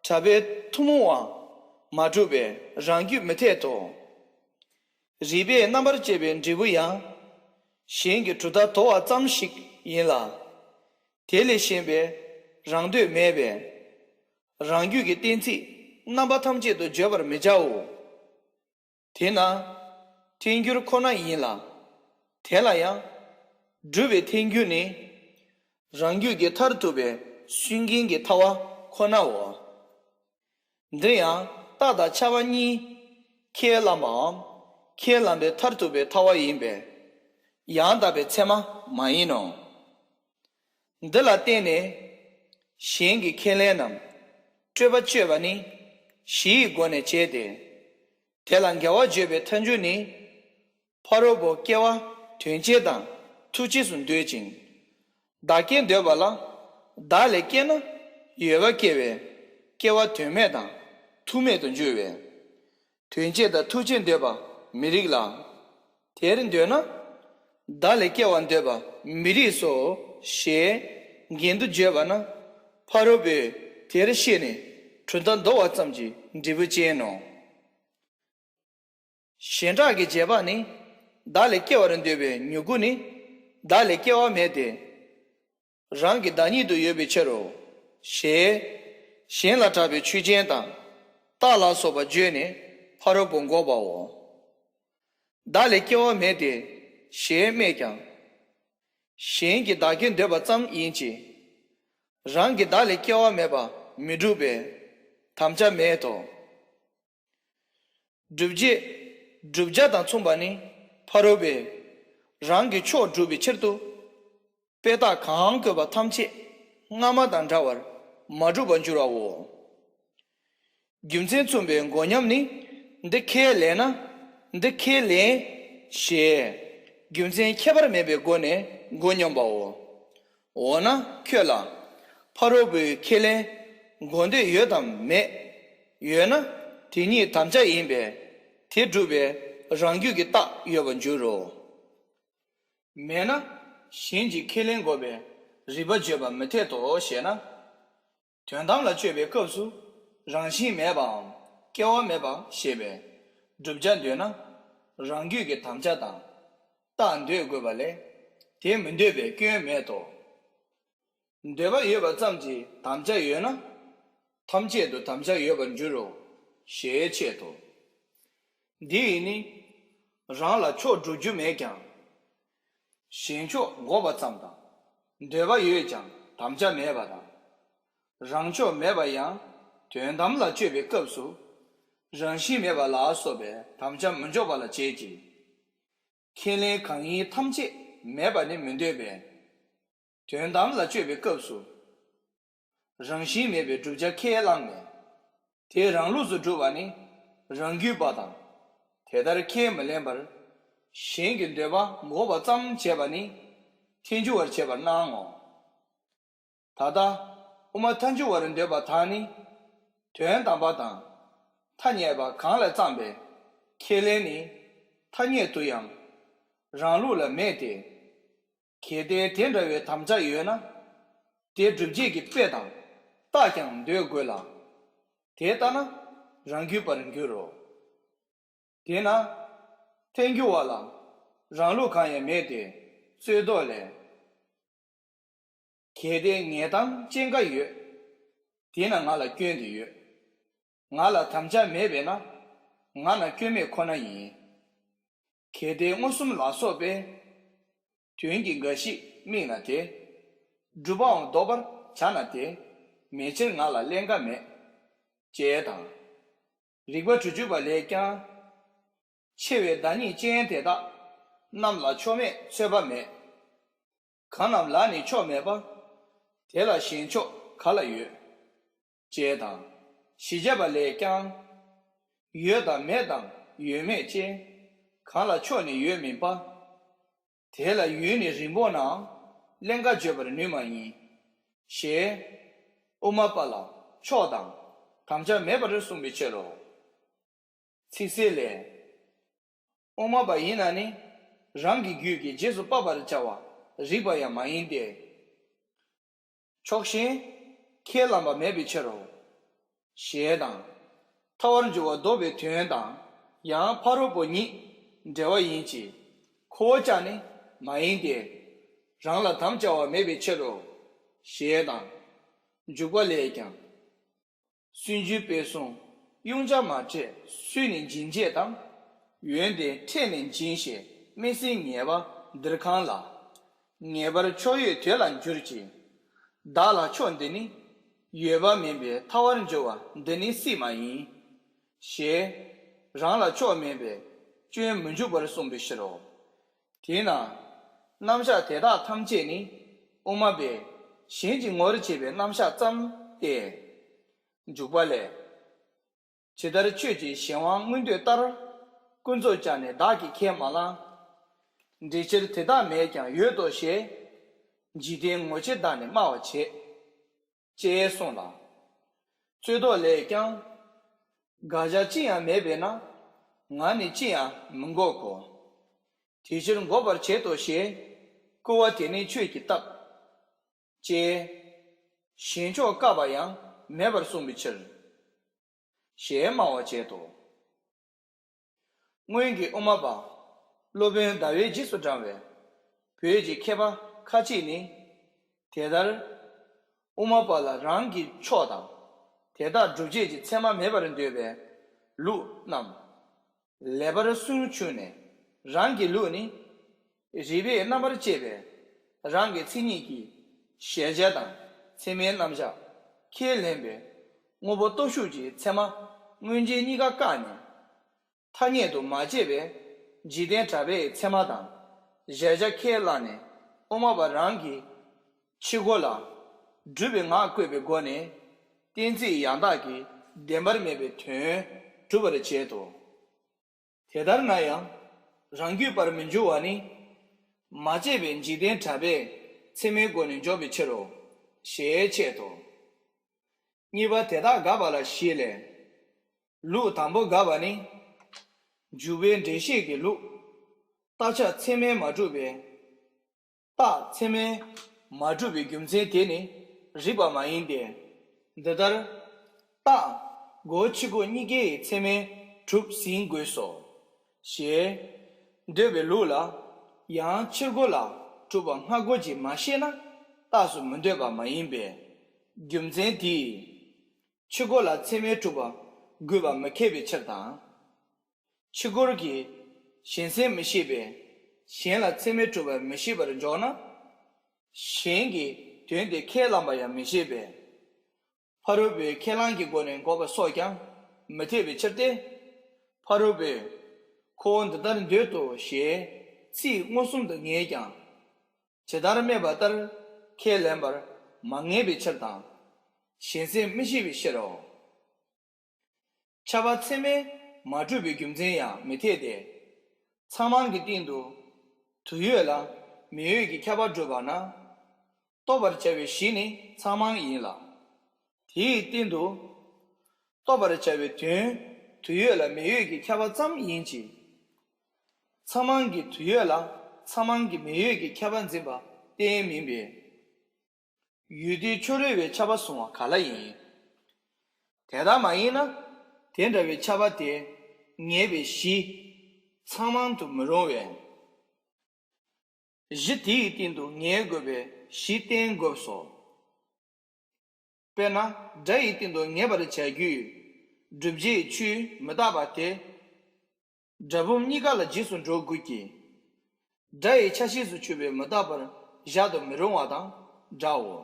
གྲགས་པའི་ཐུན་མོང་བ་མ་གྲུབ་པས་རང་རྒྱུད་མི་འཐད་དོ། རིགས་པས་རྣམ་པར་དཔྱད་པའི་འབྲས་བུ་ཡང་གཞན་གྱི་གྲུབ་མཐའ་དོར་བ་ཙམ་ཞིག་ཡིན་ལ། དེ་ལས་གཞན་པའི་རང་འདོད་མེད་པས། རང་རྒྱུད་ཀྱི་གཏན་ཚིགས་རྣམ་པ་ཐམས་ཅད་དུ་བརྗོད་པར་མི་བྱའོ། དེས་ན། ཐལ་འགྱུར་ཁོ་ན་ཡིན་ལ། དེ་ལ་ཡང་། སྒྲུབ་པའི་ཐལ་འགྱུར་ནི། རང་རྒྱུད་ཀྱི་མཐར་ཐུག་པའི་སུན་འབྱིན་གྱི་ཐལ་བ་ཁོ་ནའོ། འདི་ཡང་རྟགས་དང་ཁྱབ་པ་གཉིས་ཁས་བླངས་པའམ་ཁས་བླངས་པའི་མཐར་ཐུག་པའི་ཐལ་བ་ཡིན་པས། ཡང་དག་པའི་ཚད་མ་མ་ཡིན་ནོ། འདི་ལ་བརྟེན་ནས་གཞན་གྱི་ཁས་ལེན་ནམ་སྤྲོས་པ་གཅོད་པ་ནི་བཞི་ཡི་སྒོ་ནས་བྱེད་དེ། དེ་ལ་འགལ་བ་བརྗོད་པའི་མཐའ་མཇུག་ནི། ཕ་རོལ་པོ་སྐྱེ་བ་དོན་བྱེད་དང་ཐུག་བྱེད་སུ་འདོད་ཅིང་། བདག་སྐྱེ་འདོད་པ་ལ་བདག་ལས་སྐྱེས་ན་ཡོད་པ་སྐྱེ་བས་སྐྱེ་བ་དོན་མེད་དང་ཐུག་མེད་དུ་འགྱུར་བས། དོན་བྱེད་དང་ཐུག་བྱེད་འདོད་པ་མི་རིགས་ལ། དེར་འདོད་ན། བདག་ལས་སྐྱེ་བ་འདོད་པ་མི་རིགས་སོ། ཞེས་འགལ་འདུ་བརྗོད་པ་ན་ཕ་རོལ་པོས་དེར་ཤེས་ནས་གྲུབ་མཐའ་འདོར་བ་ཙམ་གྱི་འབྲས་བུ་ཅན་ནོ། གཞན་གྲགས་ཀྱི་རྗེས་དཔག་ནི། བདག་ལས་སྐྱེ་བར་འདོད་པའི་མྱུ་གུ་ནི། བདག་ལས་སྐྱེ་བ་མེད་དེ། རང་གི་བདག་ཉིད་དུ་ཡོད་པའི་ཕྱིར་རོ། ཞེས། གཞན་ལ་གྲགས་པའི་ཆོས་ཅན་དང་། རྟགས་ལ་སོགས་པ་བརྗོད་ནས་ཕ་རོལ་པོ་འགོག་པའོ། བདག་ལས་སྐྱེ་བ་མེད་དེ། ཞེས་སྨྲས་ཀྱང་། གཞན་གྱི་བདག་སྐྱེ་འདོད་པ་ཙམ་ཡིན་གྱི། རང་གི་བདག་ལས་སྐྱེ་བ་མེད་པ་མི་འགྲུབ་པས། དམ་བཅའ་མེད་དོ། སྒྲུབ་བྱེད། བསྒྲུབ་བྱ་དང་མཚུངས་པ་ནི་ཕ་རོལ་པོས་རང་གི་ཕྱོགས་བསྒྲུབ་པའི་ཕྱིར་དུ། དཔེ་རྟགས་གང་བཀོད་པ་ཐམས་ཅད་སྔ་མ་དང་འདྲ་བར་མ་གྲུབ་པར་འགྱུར་བའོ། རྒྱུ་མཚན་མཚུངས་པའི་མགོ་ཉམས་ནི། འདི་ཁས་ལེན་ན། འདི་ཁས་ལེན། ཞེས། རྒྱུ་མཚན་ཁྱད་པར་མེད་པའི་སྒོ་ནས་མགོ་སྙོམས་པའོ། འོ་ན་ཁྱོད་ལ། ཕ་རོལ་པོའི་ཁས་ལེན་དགོས་འདོད་ཡོད་དམ་མེད། ཡོད་ན་དེ་ཉིད་དམ་བཅའ་ཡིན་པས་དེ་སྒྲུབ་པའི་རང་རྒྱུད་ཀྱི་རྟགས་ཡོད་པར་འགྱུར་རོ། མེད་ན་གཞན་གྱི་ཁས་ལེན་དགོས་པའི་རིགས་པ་བརྗོད་པ་མི་འཐད་དོ་ཞེ་ན། དོན་དམ་ལ་དཔྱོད་པའི་སྐབས་སུ་རང་བཞིན་མེད་པའམ་སྐྱེ་བ་མེད་པ་ཞེས་པས། བསྒྲུབ་བྱ་འདོད་ན་རང་རྒྱུད་ཀྱི་དམ་བཅའ་དང་རྟགས་འདོད་དགོས་པ་ལས་དེ་མི་འདོད་པའི་སྐྱོན་མེད་དོ། འདོད་པ་ཡོད་པ་ཙམ་གྱིས་དམ་བཅའ་ཡོད་ན་ཐམས་ཅད་དུ་དམ་བཅའ་ཡོད་པར་འགྱུར་རོ་ཞེས་འཆད་དོ། འདི་ཡིས་ནི་རང་ལ་ཕྱོགས་སྒྲུབ་རྒྱུ་མེད་ཀྱང་གཞན་ཕྱོགས་འགོག་པ་ཙམ་དང་འདོད་པ་ཡོད་ཀྱང་དམ་བཅའ་མེད་པ་དང་། རང་ཕྱོགས་མེད་པ་ཡང་དོན་དམ་ལ་དཔྱོད་པའི་སྐབས་སུ་རང་བཞིན་མེད་པ་ལ་སོགས་པའི་དམ་བཅའ་མི་འཇོག་པ་ལ་བྱེད་ཀྱི། ཁས་ལེན་གང་ཡིན་ཐམས་ཅད་མེད་པ་ནི་མི་འདོད་པས། དོན་དམ་ལ་དཔྱོད་པའི་སྐབས་སུ། རང་བཞིན་མེད་པའི་བསྒྲུབ་བྱ་ཁས་བླངས་ནས། དེ་རང་ལུགས་སུ་སྒྲུབ་པ་ནི་རང་རྒྱུད་པ་དང་། དེ་ལྟར་ཁས་མི་ལེན་པར། གཞན་གྱི་འདོད་པ་འགོག་པ་ཙམ་བྱས་པ་ནི་ཐལ་འགྱུར་བར་བྱེད་པར་སྣང་ངོ་། ད་ལྟ་དབུ་མ་ཐལ་འགྱུར་བར་འདོད་པ་དག་ནི། དོན་དམ་པ་དང་། ཐ་སྙད་པ་གང་ལ་བརྩམས་པའི་ཁས་ལེན་ནི་ཐ་སྙད་དུ་ཡང་རང་ལུགས་ལ་མེད་དེ། གལ་ཏེ་དེ་འདྲ་བའི་དམ་བཅའ་ཡོད་ན། དེ་སྒྲུབ་བྱེད་ཀྱི་དཔེ་དང་རྟགས་ཀྱང་འདོད་དགོས་ལ། དེ་ལྟ་ན་རང་རྒྱུད་པར་འགྱུར་རོ། དེས་ན་ཐལ་འགྱུར་བ་ལ་རང་ལུགས་གང་ཡང་མེད་དེ། རྩོད་ཟློག་ལས། གལ་ཏེ་ངས་དམ་བཅས་འགའ་ཡོད། དེས་ན་ང་ལ་སྐྱོན་དེ་ཡོད། ང་ལ་དམ་བཅའ་མེད་པས་ན། ང་ན་སྐྱོན་མེད་ཁོ་ན་ཡིན། གལ་ཏེ་མངོན་སུམ་ལ་སོགས་པས། དོན་གྱི་འགའ་ཞིག་དམིགས་ན་དེ། སྒྲུབ་པའང་ལྡོག་པར་བྱ་ན་དེ། མེད་ཕྱིར་ང་ལ་ཀླན་ཀ་མེད། ཅེས་དང་། རིགས་པ་དྲུག་ཅུ་པ་ལས་ཀྱང་། ཆེ་བའི་བདག་ཉིད་ཅན་དེ་དག་རྣམས་ལ་ཕྱོགས་མེད་ཚོད་པ་མེད། གང་རྣམས་ལ་ནི་ཕྱོགས་མེད་པ། དེ་ལ་གཞན་ཕྱོགས་ག་ལ་ཡོད། ཅེས་དང་། བཞི་བརྒྱ་པ་ལས་ཀྱང་། ཡོད་དང་མེད་དང་ཡོད་མེད་ཅེས། གང་ལ་ཕྱོགས་ནི་ཡོད་མིན་པ། དེ་ལ་ཡུལ་ནི་རིང་པོ་ནའང་ཀླན་ཀ་བརྗོད་པར་ནུས་མ་ཡིན། ཞེས་དབུ་མ་པ་ལ་ཕྱོགས་དང་དམ་བཅའ་མེད་པར་གསུངས་པའི་ཕྱིར་རོ། ཚིག་གསལ་ལས། དབུ་མ་པ་ཡིན་ན་ནི་རང་གི་རྒྱུད་ཀྱི་རྗེས་སུ་དཔག་པར་བྱ་བ་རིགས་པ་ཡང་མ་ཡིན་ཏེ། ཕྱོགས་ཞེན་ཁས་བླངས་པ་མེད་པའི་ཕྱིར་རོ། ཞེས་དང་། ཐལ་བར་འགྱུར་བ་ལྡོག་པའི་དོན་དང་ཡང་ཕ་རོལ་པོ་ཉིད་འབྲེལ་བ་ཡིན་གྱི། ཁོ་བོ་ཅག་ནི་མ་ཡིན་ཏེ། རང་ལ་དམ་བཅའ་བ་མེད་པའི་ཕྱིར་རོ། ཞེས་དང་། འཇུག་པ་ལས་ཀྱང་། སུན་འབྱིན་པས་བཟུང་དབྱུང་བྱ་མ་ཕྲད་སུས་ནི་འབྱིན་བྱེད་དམ། འོན་ཏེ་ཕྲད་ནས་འབྱིན་ཞེས་སྨྲས་ཟིན་ངེས་པ་འདིར་གང་ལ། ངེས་པར་ཕྱོགས་ཡོད་དེ་ལ་འགྱུར་གྱི། བདག་ལ་ཕྱོགས་འདི་ནི་ཡོད་པ་མིན་པས་ཐལ་བར་འགྱུར་བ་འདི་ནི་སྲིད་མ་ཡིན། ཞེས་རང་ལ་ཕྱོགས་མེད་པས་སྐྱོན་མི་འཇུག་པར་གསུངས་པའི་ཕྱིར་རོ། དེས་ན་རྣམ་གཞག་དེ་དག་ཐམས་ཅད་ནི་དབུ་མ་པས་གཞན་གྱི་ངོར་བྱས་པའི་རྣམ་གཞག་ཙམ་སྟེ། འཇུག་པ་ལས། ཇི་ལྟར་ཁྱོད་ཀྱིས་གཞན་དབང་མངོན་འདོད་ལྟར། ཀུན་རྫོབ་ཀྱང་ནི་བདག་གིས་ཁས་མ་བླངས། འགྲེལ་ཕྱིར་དེ་དག་མེད་ཀྱང་ཡོད་དོ་ཞེས། འཇིག་རྟེན་ངོ་ཕྱེ་བདག་ནི་སྨྲ་བར་བྱེད། ཅེས་གསུངས་ལ། རྩོད་ཟློག་ལས་ཀྱང་། དགག་བྱ་ཅི་ཡང་མེད་པས་ན། ང་ནི་ཅི་ཡང་མི་འགོག་གོ། དེ་ཕྱིར་འགོག་པར་བྱེད་དོ་ཞེས། སྐུར་བ་དེ་ནི་ཁྱོད་ཀྱིས་བཏབ། ཅེས། གཞན་ཕྱོགས་བཀག་པ་ཡང་མེད་པར་གསུངས་པའི་ཕྱིར། ཞེས་སྨྲ་བར་བྱེད་དོ། སྔོན་གྱི་དབུ་མ་པ། སློབ་དཔོན་ཟླ་བའི་རྗེས་སུ་འབྲང་བའི་བོད་ཀྱི་མཁས་པ་ཁ་ཅིག་ནི། དེ་ལྟར་དབུ་མ་པ་ལ་རང་གི་ཕྱོགས་དང་། དེ་དག་སྒྲུབ་བྱེད་ཀྱི་ཚད་མ་མེད་པར་འདོད་པའི་ལུགས་རྣམས། ལེགས་པར་གསུངས་བྱུང་ནས་རང་གི་ལུགས་ནི། རིགས་པས་རྣམ་པར་དཔྱད་པས་རང་གི་མཚན་ཉིད་ཀྱི་གཞལ་བྱ་དང་ཚད་མའི་རྣམ་གཞག་ཁས་ལེན་པའི་དངོས་པོ་སྟོབས་ཞུགས་ཀྱི་ཚད་མ་མངོན་རྗེས་གཉིས་ཀ་བཀག་ནས། ཐ་སྙད་དུ་མ་དཔྱད་པའི་འཇིག་རྟེན་གྲགས་པའི་ཚད་མ་དང་གཞལ་བྱ་ཁས་བླངས་ནས་དབུ་མ་པ་རང་གི་ཕྱི་རྒོལ་ལ་སྒྲུབ་པའི་ངག་བཀོད་པའི་སྒོ་ནས་གཏན་ཚིགས་ཡང་དག་གི་བདེན་པར་མེད་པའི་དོན་སྒྲུབ་པར་བྱེད་དོ། དེ་ལྟར་ན་ཡང་རང་རྒྱུད་པར་མི་འགྱུར་བ་ནི། མ་དཔྱད་པའི་འཇིག་རྟེན་གྲགས་པའི་ཚད་མའི་སྒོ་ནས་འཇོག་པའི་ཕྱིར་རོ། ཞེས་འཆད་དོ། གཉིས་པ་དེ་དག་དགག་པ་ལ་བཞི་ལས། ལུགས་དང་པོ་དགག་པ་ནི། འཇུག་པའི་འགྲེལ་བཤད་ཀྱི་ལུགས། རྟགས་ཁྱབ་ཚད་མས་མ་གྲུབ་པའི། རྟགས་ཚད་མས་མ་གྲུབ་པའི་རྒྱུ་མཚན་དེ་ནི་རིགས་པ་མ་ཡིན་ཏེ། འདི་ལྟར། རྟགས་སྒོ་ཕྱི་སྒོ་གཉིས་ཀའི་ཚད་མས་ གྲུབ་ཟིན་དགོས་སོ། ཞེས་འདོད་པའི་ལུགས་ལ། ཡང་ཕྱིར་རྒོལ་ལ་གྲུབ་པ་སྔ་རྒོལ་གྱིས་མ་ཤེས་ན་རྟགས་སུ་མི་འདོད་པ་མ་ཡིན་པས། རྒྱུ་མཚན་དེས་ཕྱིར་རྒོལ་ལ་ཚད་མས་གྲུབ་པ་དགོས་པ་མི་འཁེལ་བའི་ཕྱིར་དང་། ཕྱིར་རྒོལ་གྱིས་གཞན་སེམས་མི་ཤེས་པས་གཞན་ལ་ཚད་མས་གྲུབ་པ་མི་ཤེས་པར་འཇོག་ན། གཞན་གྱིས་དོན་དེ་ཁས་བླངས་པ་ཡང་མི་ཤེས་པས། ཕ་རོལ་པོས་ཁས་བླངས་ཀྱི་སྒོ་ནས་འགོག་པ་སོགས་ཀྱང་མི་འཐད་པའི་ཕྱིར་ཏེ། ཕ་རོལ་པོས་ཁོ་བོ་འདི་ལྟར་འདོད་དོ་ཞེས་ཚིག་མངོན་སུམ་དུ་ངེས་ཀྱང་། ཇི་ལྟར་སྨྲས་པ་ལྟར་ཁས་ལེན་པར་མ་ངེས་པའི་ཕྱིར་དང་། གཞན་སེམས་མི་ཤེས་པའི་ཕྱིར་རོ། ཁྱབ་པ་ཚད་མས་མ་གྲུབ་པའི་རྒྱུ་མཚན་ཡང་མི་འཐད་དེ། ཚང་མང་གི་སྟེང་དུ་དུ་ཡོད་ལ་མི་ཡོད་ཀྱི་ཁྱབ་པ་གྲུབ་པ་ན། རྟོགས་པར་བྱ་བའི་གཞི་ནི་ཚང་མང་ཡིན་ལ། དེའི་སྟེང་དུ་རྟོགས་པར་བྱ་བའི་དོན་དུ་ཡོད་ལ་མི་ཡོད་ཀྱི་ཁྱབ་པ་ཙམ་ཡིན་གྱི། ཚང་མང་གི་དུ་ཡོད་ལ་ཚང་མང་གི་མི་ཡོད་ཀྱི་ཁྱབ་པ་འཛིན་པ་གཏན་མིན་པས། ཡུལ་དུས་ཕྱོགས་རེ་བའི་ཁྱབ་པ་བཟུང་བ་ག་ལ་ཡིན། དེ་ལྟར་མ་ཡིན་ན་དེ་འདྲ་བའི་ཁྱབ་པ་དེ་ངེས་པའི་གཞི་ཚང་མང་དུ་མི་རུང་བས། གཞི་དེའི་སྟེང་དུ་ངེས་དགོས་པའི་གཞི་བསྟན་དགོས་སོ། དཔེར་ན་སྒྲ་ཡི་སྟེང་དུ་ངེས་པར་བྱ་རྒྱུའི་བསྒྲུབ་བྱའི་ཆོས་མི་རྟག་པ་དེ། སྒྲ་བུམ་གཉིས་ཀ་ལ་རྗེས་སུ་འགྲོ་དགོས་ཀྱི། སྒྲ་ཡི་ཆ་ཤས་སུ་གྱུར་པའི་མི་རྟག་པར་བཞག་ཏུ་མི་རུང་བ་དང་འདྲའོ།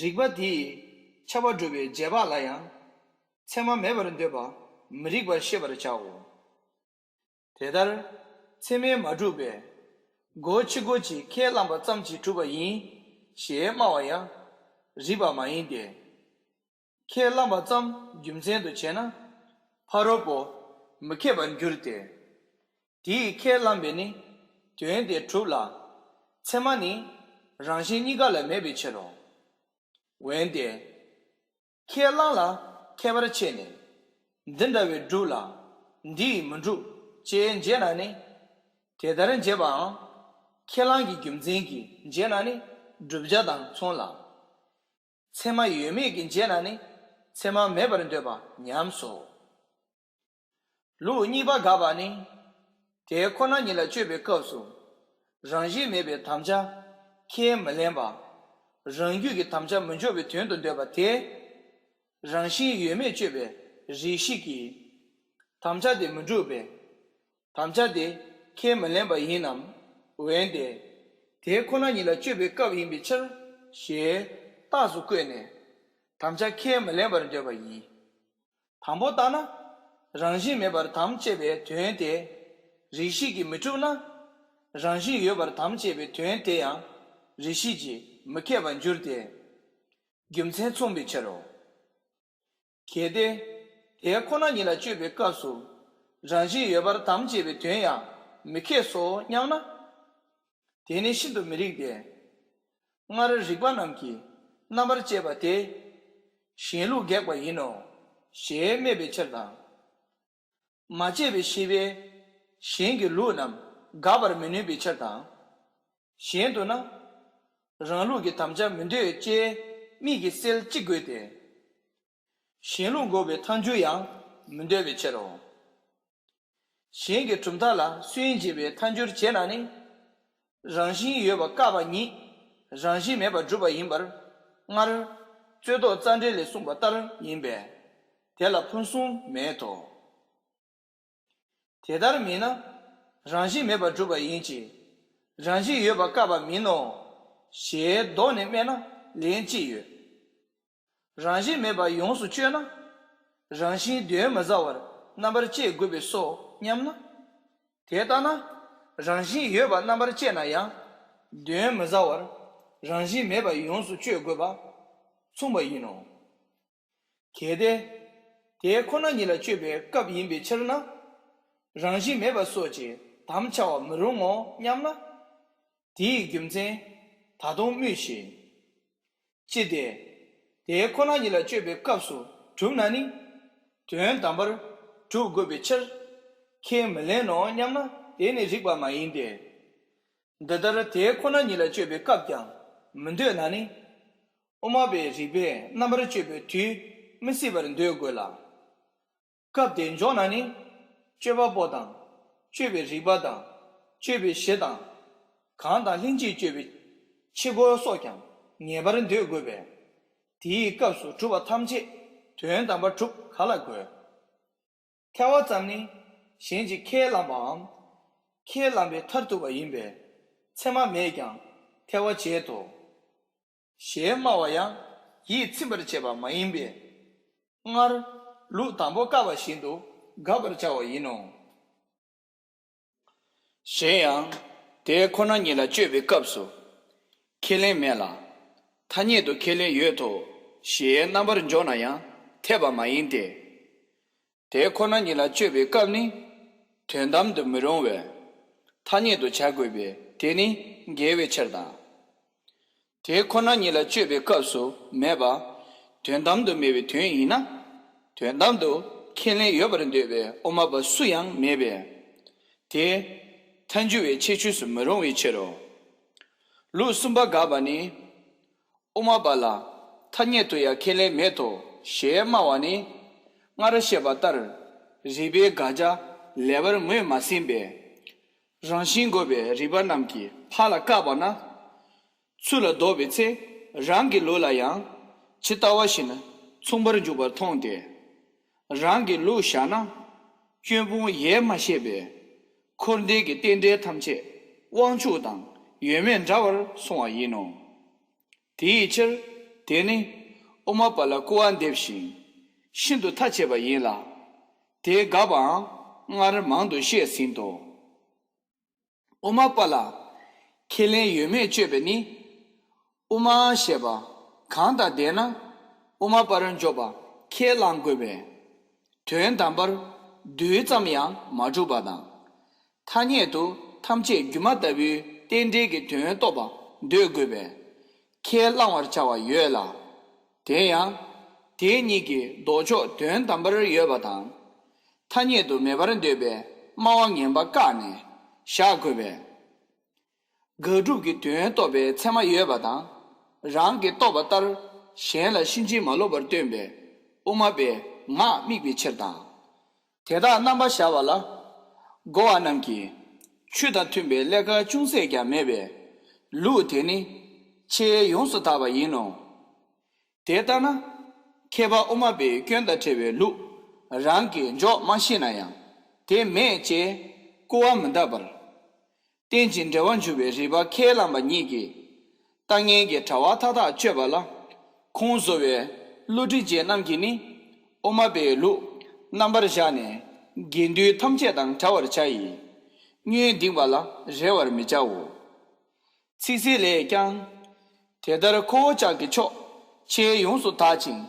རིགས་པ་དེས་ཁྱབ་པ་སྒྲུབ་པའི་རྗེས་དཔག་ལ་ཡང་ཚད་མ་མེད་པར་འདོད་པ་མི་རིགས་པར་ཤེས་པར་བྱའོ། དེ་ལྟར་ཚད་མས་མ་གྲུབ་པས་རྒོལ་ཕྱིར་རྒོལ་གྱིས་ཁས་བླངས་པ་ཙམ་གྱིས་གྲུབ་པ་ཡིན་ཞེས་སྨྲ་བ་ཡང་རིགས་པ་མ་ཡིན་ཏེ། ཁས་བླངས་པ་ཙམ་རྒྱུ་མཚན་དུ་བྱས་ན་ཕ་རོལ་པོ་མི་མཁས་པར་འགྱུར་ཏེ། དེས་ཁས་བླངས་པས་ནི་དོན་དེ་གྲུབ་ལ། ཚད་མ་ནི་རང་གཞན་གཉིས་ཀ་ལ་མེད་པའི་ཕྱིར་རོ། འོན་ཏེ། ཁས་བླངས་ལ་ཁྱད་པར་ཕྱེ་ནས། འདི་འདྲ་བས་གྲུབ་ལ་འདི་ཡིས་མི་འགྲུབ་ཅེས་འབྱེད་ན་ནི། དེ་ལྟར་འབྱེད་པའང་ཁས་བླངས་ཀྱི་རྒྱུ་མཚན་གྱིས་འབྱེད་ན་ནི་བསྒྲུབ་བྱ་དང་མཚུངས་ལ། ཚད་མ་ཡོད་མེད་ཀྱིས་འབྱེད་ན་ནི་ཚད་མ་མེད་པར་འདོད་པ་ཉམས་སོ། ལུགས་གཉིས་པ་དགག་པ་ནི། དེ་ཁོ་ན་ཉིད་ལ་དཔྱོད་པའི་སྐབས་སུ། རང་བཞིན་མེད་པའི་དམ་བཅའ་ཁས་མི་ལེན་པ། རང་རྒྱུད་ཀྱི་དམ་བཅའ་མི་འཇོག་པའི་དོན་དུ་འདོད་པ་དེ། རང་བཞིན་ཡོད་མེད་དཔྱོད་པའི་རིགས་ཤེས་ཀྱིས། དམ་བཅའ་དེ་མི་འགྲུབ་པས། དམ་བཅའ་དེ་ཁས་མི་ལེན་པ་ཡིན་ནམ། འོན་ཏེ། དེ་ཁོ་ན་ཉིད་ལ་དཔྱོད་པའི་སྐབས་ཡིན་པའི་ཕྱིར། ཞེས་རྟགས་སུ་བཀོད་ནས། དམ་བཅའ་ཁས་མི་ལེན་པར་འདོད་པ་ཡིན། དང་པོ་ལྟར་ན། རང་བཞིན་མེད་པར་དམ་བཅས་པའི་དོན་དེ། རིགས་ཤེས་ཀྱིས་མི་གྲུབ་ན། རང་བཞིན་ཡོད་པར་དམ་བཅས་པའི་དོན་དེ་ཡང་། རིགས་ཤེས་ཀྱིས་མི་ཁེགས་པར་འགྱུར་ཏེ། རྒྱུ་མཚན་མཚུངས་པའི་ཕྱིར་རོ། གལ་ཏེ། དེ་ཁོ་ན་ཉིད་ལ་དཔྱོད་པའི་སྐབས་སུ། རང་བཞིན་ཡོད་པར་དམ་བཅས་པའི་དོན་ཡང་མི་ཁེགས་སོ་སྙམ་ན། དེ་ནི་ཤིན་ཏུ་མི་རིགས་ཏེ། སྔར་རིགས་པ་རྣམས་ཀྱིས་རྣམ་པར་དཔྱད་པ་དེ། གཞན་ལུགས་འགེགས་པ་ཡིན་ནོ། ཞེས་སྨྲས་པའི་ཕྱིར་དང་། མ་དཔྱད་པའི་ཤེས་པས་གཞན་གྱི་ལུགས་རྣམས་དགག་པར་མི་ནུས་པའི་ཕྱིར་དང་། གཞན་དུ་ན། རང་ལུགས་ཀྱི་དམ་བཅའ་མི་འདོད་ཅེས་དམིགས་ཀྱིས་སེལ་ཅི་དགོས་ཏེ། གཞན་ལུགས་འགོག་པའི་ཐལ་འགྱུར་ཡང་མི་འདོད་པའི་ཕྱིར་རོ། གཞན་གྱི་གྲུབ་མཐའ་ལ་སུན་འབྱིན་པའི་ཐལ་འགྱུར་བྱེད་ན་ནི། རང་བཞིན་ཡོད་པ་བཀག་པ་ཉིད་རང་བཞིན་མེད་པར་སྒྲུབ་པ་ཡིན་པར་སྔར་རྩོད་ཟློག་རྩ་འགྲེལ་ལས་གསུངས་པ་ལྟར་ཡིན་པས། དེ་ལ་ཕུང་གསུམ་མེད་དོ། དེ་ལྟར་མིན་ན། རང་བཞིན་མེད་པར་སྒྲུབ་པ་ཡིན་གྱི། རང་བཞིན་ཡོད་པ་བཀག་པ་མིན་ནོ། ཞེས་ལྡོག་ནས་སྨྲས་ན་ལན་ཅི་ཡོད། རང་བཞིན་མེད་པ་ཡོངས་སུ་གཅོད་ན། རང་བཞིན་གདོན་མི་ཟ་བར་རྣམ་པར་དཔྱད་དགོས་པས་སོ་སྙམ་ན། དེ་ལྟ་ན། རང་བཞིན་ཡོད་པ་རྣམ་པར་དཔྱད་ན་ཡང་། གདོན་མི་ཟ་བར་རང་བཞིན་མེད་པ་ཡོངས་སུ་གཅོད་དགོས་པ་མཚུངས་པ་ཡིན་ནོ། གལ་ཏེ། དེ་ཁོ་ན་ཉིད་ལ་དཔྱོད་པའི་སྐབས་ཡིན་པའི་ཕྱིར་ན། རང་བཞིན་མེད་པ་སོགས་ཀྱི་དམ་འཆའ་བ་མི་རུང་ངོ་སྙམ་ན། དེའི་རྒྱུ་མཚན་ད་དུང་སྨྲོས་ཤིག། ཅི་སྟེ། དེ་ཁོ་ན་ཉིད་ལ་དཔྱོད་པའི་སྐབས་སུ་གྲུབ་ན་ནི། དོན་དམ་པར་གྲུབ་དགོས་པའི་ཕྱིར། ཁས་མི་ལེན་ནོ་སྙམ་ན་དེ་ནི་རིགས་པ་མ་ཡིན་ཏེ། འདི་ལྟར་དེ་ཁོ་ན་ཉིད་ལ་དཔྱོད་པའི་སྐབས་ཀྱང་མི་འདོད་ན་ནི། དབུ་མ་པའི་རིགས་པས་རྣམ་པར་དཔྱོད་པའི་དུས་མི་སྲིད་པར་འདོད་དགོས་ལ། སྐབས་དེ་འཇོག་ན་ནི། སྤྱོད་པ་པོ་དང་། སྤྱོད་པའི་རིགས་པ་དང་། སྤྱོད་པའི་གཞི་དང་། གང་དང་ལྷན་ཅིག་སྤྱོད་པའི་ཕྱི་རྒོལ་སོགས་ཀྱང་ངེས་པར་འདོད་དགོས་པས། དེའི་སྐབས་སུ་གྲུབ་པ་ཐམས་ཅད་དོན་དམ་པར་གྲུབ་ག་ལ་དགོས། ཐལ་བ་ཙམ་ནི་གཞན་གྱིས་ཁས་བླངས་པའམ། ཁས་བླངས་པའི་མཐར་ཐུག་པ་ཡིན་པས་ཚད་མ་མེད་ཀྱང་ཐལ་བ་བྱེད་དོ། ཞེས་སྨྲ་བ་ཡང་ཡིད་ཚིམ་པར་བྱེད་པ་མ་ཡིན་པས། སྔར་ལུགས་དང་པོ་བཀག་པ་བཞིན་དུ་དགག་པར་བྱ་བ་ཡིན་ནོ། གཞན་ཡང་། དེ་ཁོ་ན་ཉིད་ལ་དཔྱོད་པའི་སྐབས་སུ། ཁས་ལེན་མེད་ལ། ཐ་སྙད་དུ་ཁས་ལེན་ཡོད་དོ། ཞེས་རྣམ་པར་འཇོག་ན་ཡང་འཐད་པ་མ་ཡིན་ཏེ། དེ་ཁོ་ན་ཉིད་ལ་དཔྱོད་པའི་སྐབས་ནི། དོན་དམ་དུ་མི་རུང་བས། ཐ་སྙད་དུ་བྱ་དགོས་པས་དེ་ནི་འགལ་བའི་ཕྱིར་དང་། དེ་ཁོ་ན་ཉིད་ལ་དཔྱོད་པའི་སྐབས་སུ་མེད་པ། དོན་དམ་དུ་མེད་པའི་དོན་ཡིན་ན། དོན་དམ་དུ་ཁས་ལེན་ཡོད་པར་འདོད་པའི་དབུ་མ་པ་སུ་ཡང་མེད་པས། དེ་ཐལ་འགྱུར་བའི་ཁྱད་ཆོས་སུ་མི་རུང་བའི་ཕྱིར་རོ། ལུགས་གསུམ་པ་དགག་པ་ནི། དབུ་མ་པ་ལ་ཐ་སྙད་དུ་ཡང་ཁས་ལེན་མེད་དོ་ཞེས་སྨྲ་བ་ནི། སྔར་བཤད་པ་ལྟར་རིགས་པའི་དགག་བྱ་ལེགས་པར་ངོས་མ་ཟིན་པས། རང་བཞིན་འགོག་པའི་རིགས་པ་རྣམས་ཀྱིས་ཕར་ལ་བཀག་པ་ན། ཚུར་ལ་ལྡོག་པའི་ཚེ་རང་གི་ལུགས་ལ་ཡང་ཇི་ལྟ་བ་བཞིན་མཚུངས་པར་འཇུག་པར་མཐོང་སྟེ། རང་གི་ལུགས་བཞག་ན་སྐྱོན་སྤོང་ཡས་མ་ཤེས་པས། འཁོར་འདས་ཀྱི་རྟེན་འབྲེལ་ཐམས་ཅད་དབང་ཕྱུག་དང་ཡོད་མེད་འདྲ་བར་སོང་བ་ཡིན་ནོ། དེའི་ཕྱིར་དེ་ནི་དབུ་མ་པ་ལ་སྐུར་བ་འདེབས་ཤིང་ཤིན་ཏུ་ཐ་ཆད་པ་ཡིན་ལ། དེ་དགག་པའང་སྔར་མང་དུ་བཤད་ཟིན་ཏོ། དབུ་མ་པ་ལ་ཁས་ལེན་ཡོད་མེད་དཔྱོད་པས་ནི། དབུ་མ་ཞེས་པ་གང་དང་ལྡན་ན་དབུ་མ་པར་འཇོག་པ་ཁས་བླང་དགོས་པས། དོན་དམ་པར་རྡུལ་ཙམ་ཡང་མ་གྲུབ་པ་དང་། ཐ་སྙད་དུ་ཐམས་ཅད་སྒྱུ་མ་ལྟ་བུའི་རྟེན་འབྲེལ་གྱི་དོན་རྟོགས་པ་འདོད་དགོས་པས། ཁས་བླང་བར་བྱ་བ་ཡོད་ལ། དེ་ཡང་དེ་གཉིས་ཀྱི་ལྡོག་ཕྱོགས་དོན་དམ་པར་ཡོད་པ་དང་། ཐ་སྙད་དུ་མེད་པར་འདོད་པའི་སྨྲ་བ་ངན་པ་བཀག་ནས་བཞག་དགོས་པས། དགག་སྒྲུབ་ཀྱི་དོན་རྟོགས་པའི་ཚད་མ་ཡོད་པ་དང་། རང་གིས་རྟོགས་པ་ལྟར་གཞན་ལ་ཕྱིན་ཅི་མ་ལོག་པར་སྟོན་པའི་དབུ་མ་པའི་ངག་དམིགས་པའི་ཕྱིར་དང་། དེ་དག་རྣམ་པར་བཞག་པ་ལ། རྒོལ་བ་རྣམས་ཀྱིས་ཆོས་དང་མཐུན་པའི་ཀླན་ཀ་ཅུང་ཟད་ཀྱང་མེད་པས། ལུགས་དེ་ནི་ཆེས་ཡོངས་སུ་དག་པ་ཡིན་ནོ། དེ་ལྟ་ན། མཁས་པ་དབུ་མ་པའི་སྐྱོན་དང་བྲལ་བའི་ལུགས་རང་གིས་འཇོག་མ་ཤེས་ན་ཡང་དེ་མེད་ཅེས་སྐུར་བ་མི་འདེབས་པར། རྟེན་ཅིང་འབྲེལ་བར་འབྱུང་བའི་རིགས་པ་ཁས་བླངས་པ་ཉིད་ཀྱིས། ལྟ་ངན་གྱི་དྲ་བ་མཐའ་དག་གཅོད་པ་ལ། ཁོང་བཟོ་བའི་བློ་གྲོས་ཅན་རྣམས་ཀྱིས་ནི། དབུ་མ་པའི་ལུགས་རྣམ་པར་བཞག་ནས་དགེ་འདུན་ཐམས་ཅད་དང་བྲལ་བར་བྱ་ཡི། སྔོན་འདིང་བ་ལ་རེ་བར་མི་བྱའོ། ཚིག་གསལ་ལས་ཀྱང་། དེ་ལྟར་ཁོ་བོ་ཅག་གི་ཕྱོགས་ཆེས་ཡོངས་སུ་དག་ཅིང་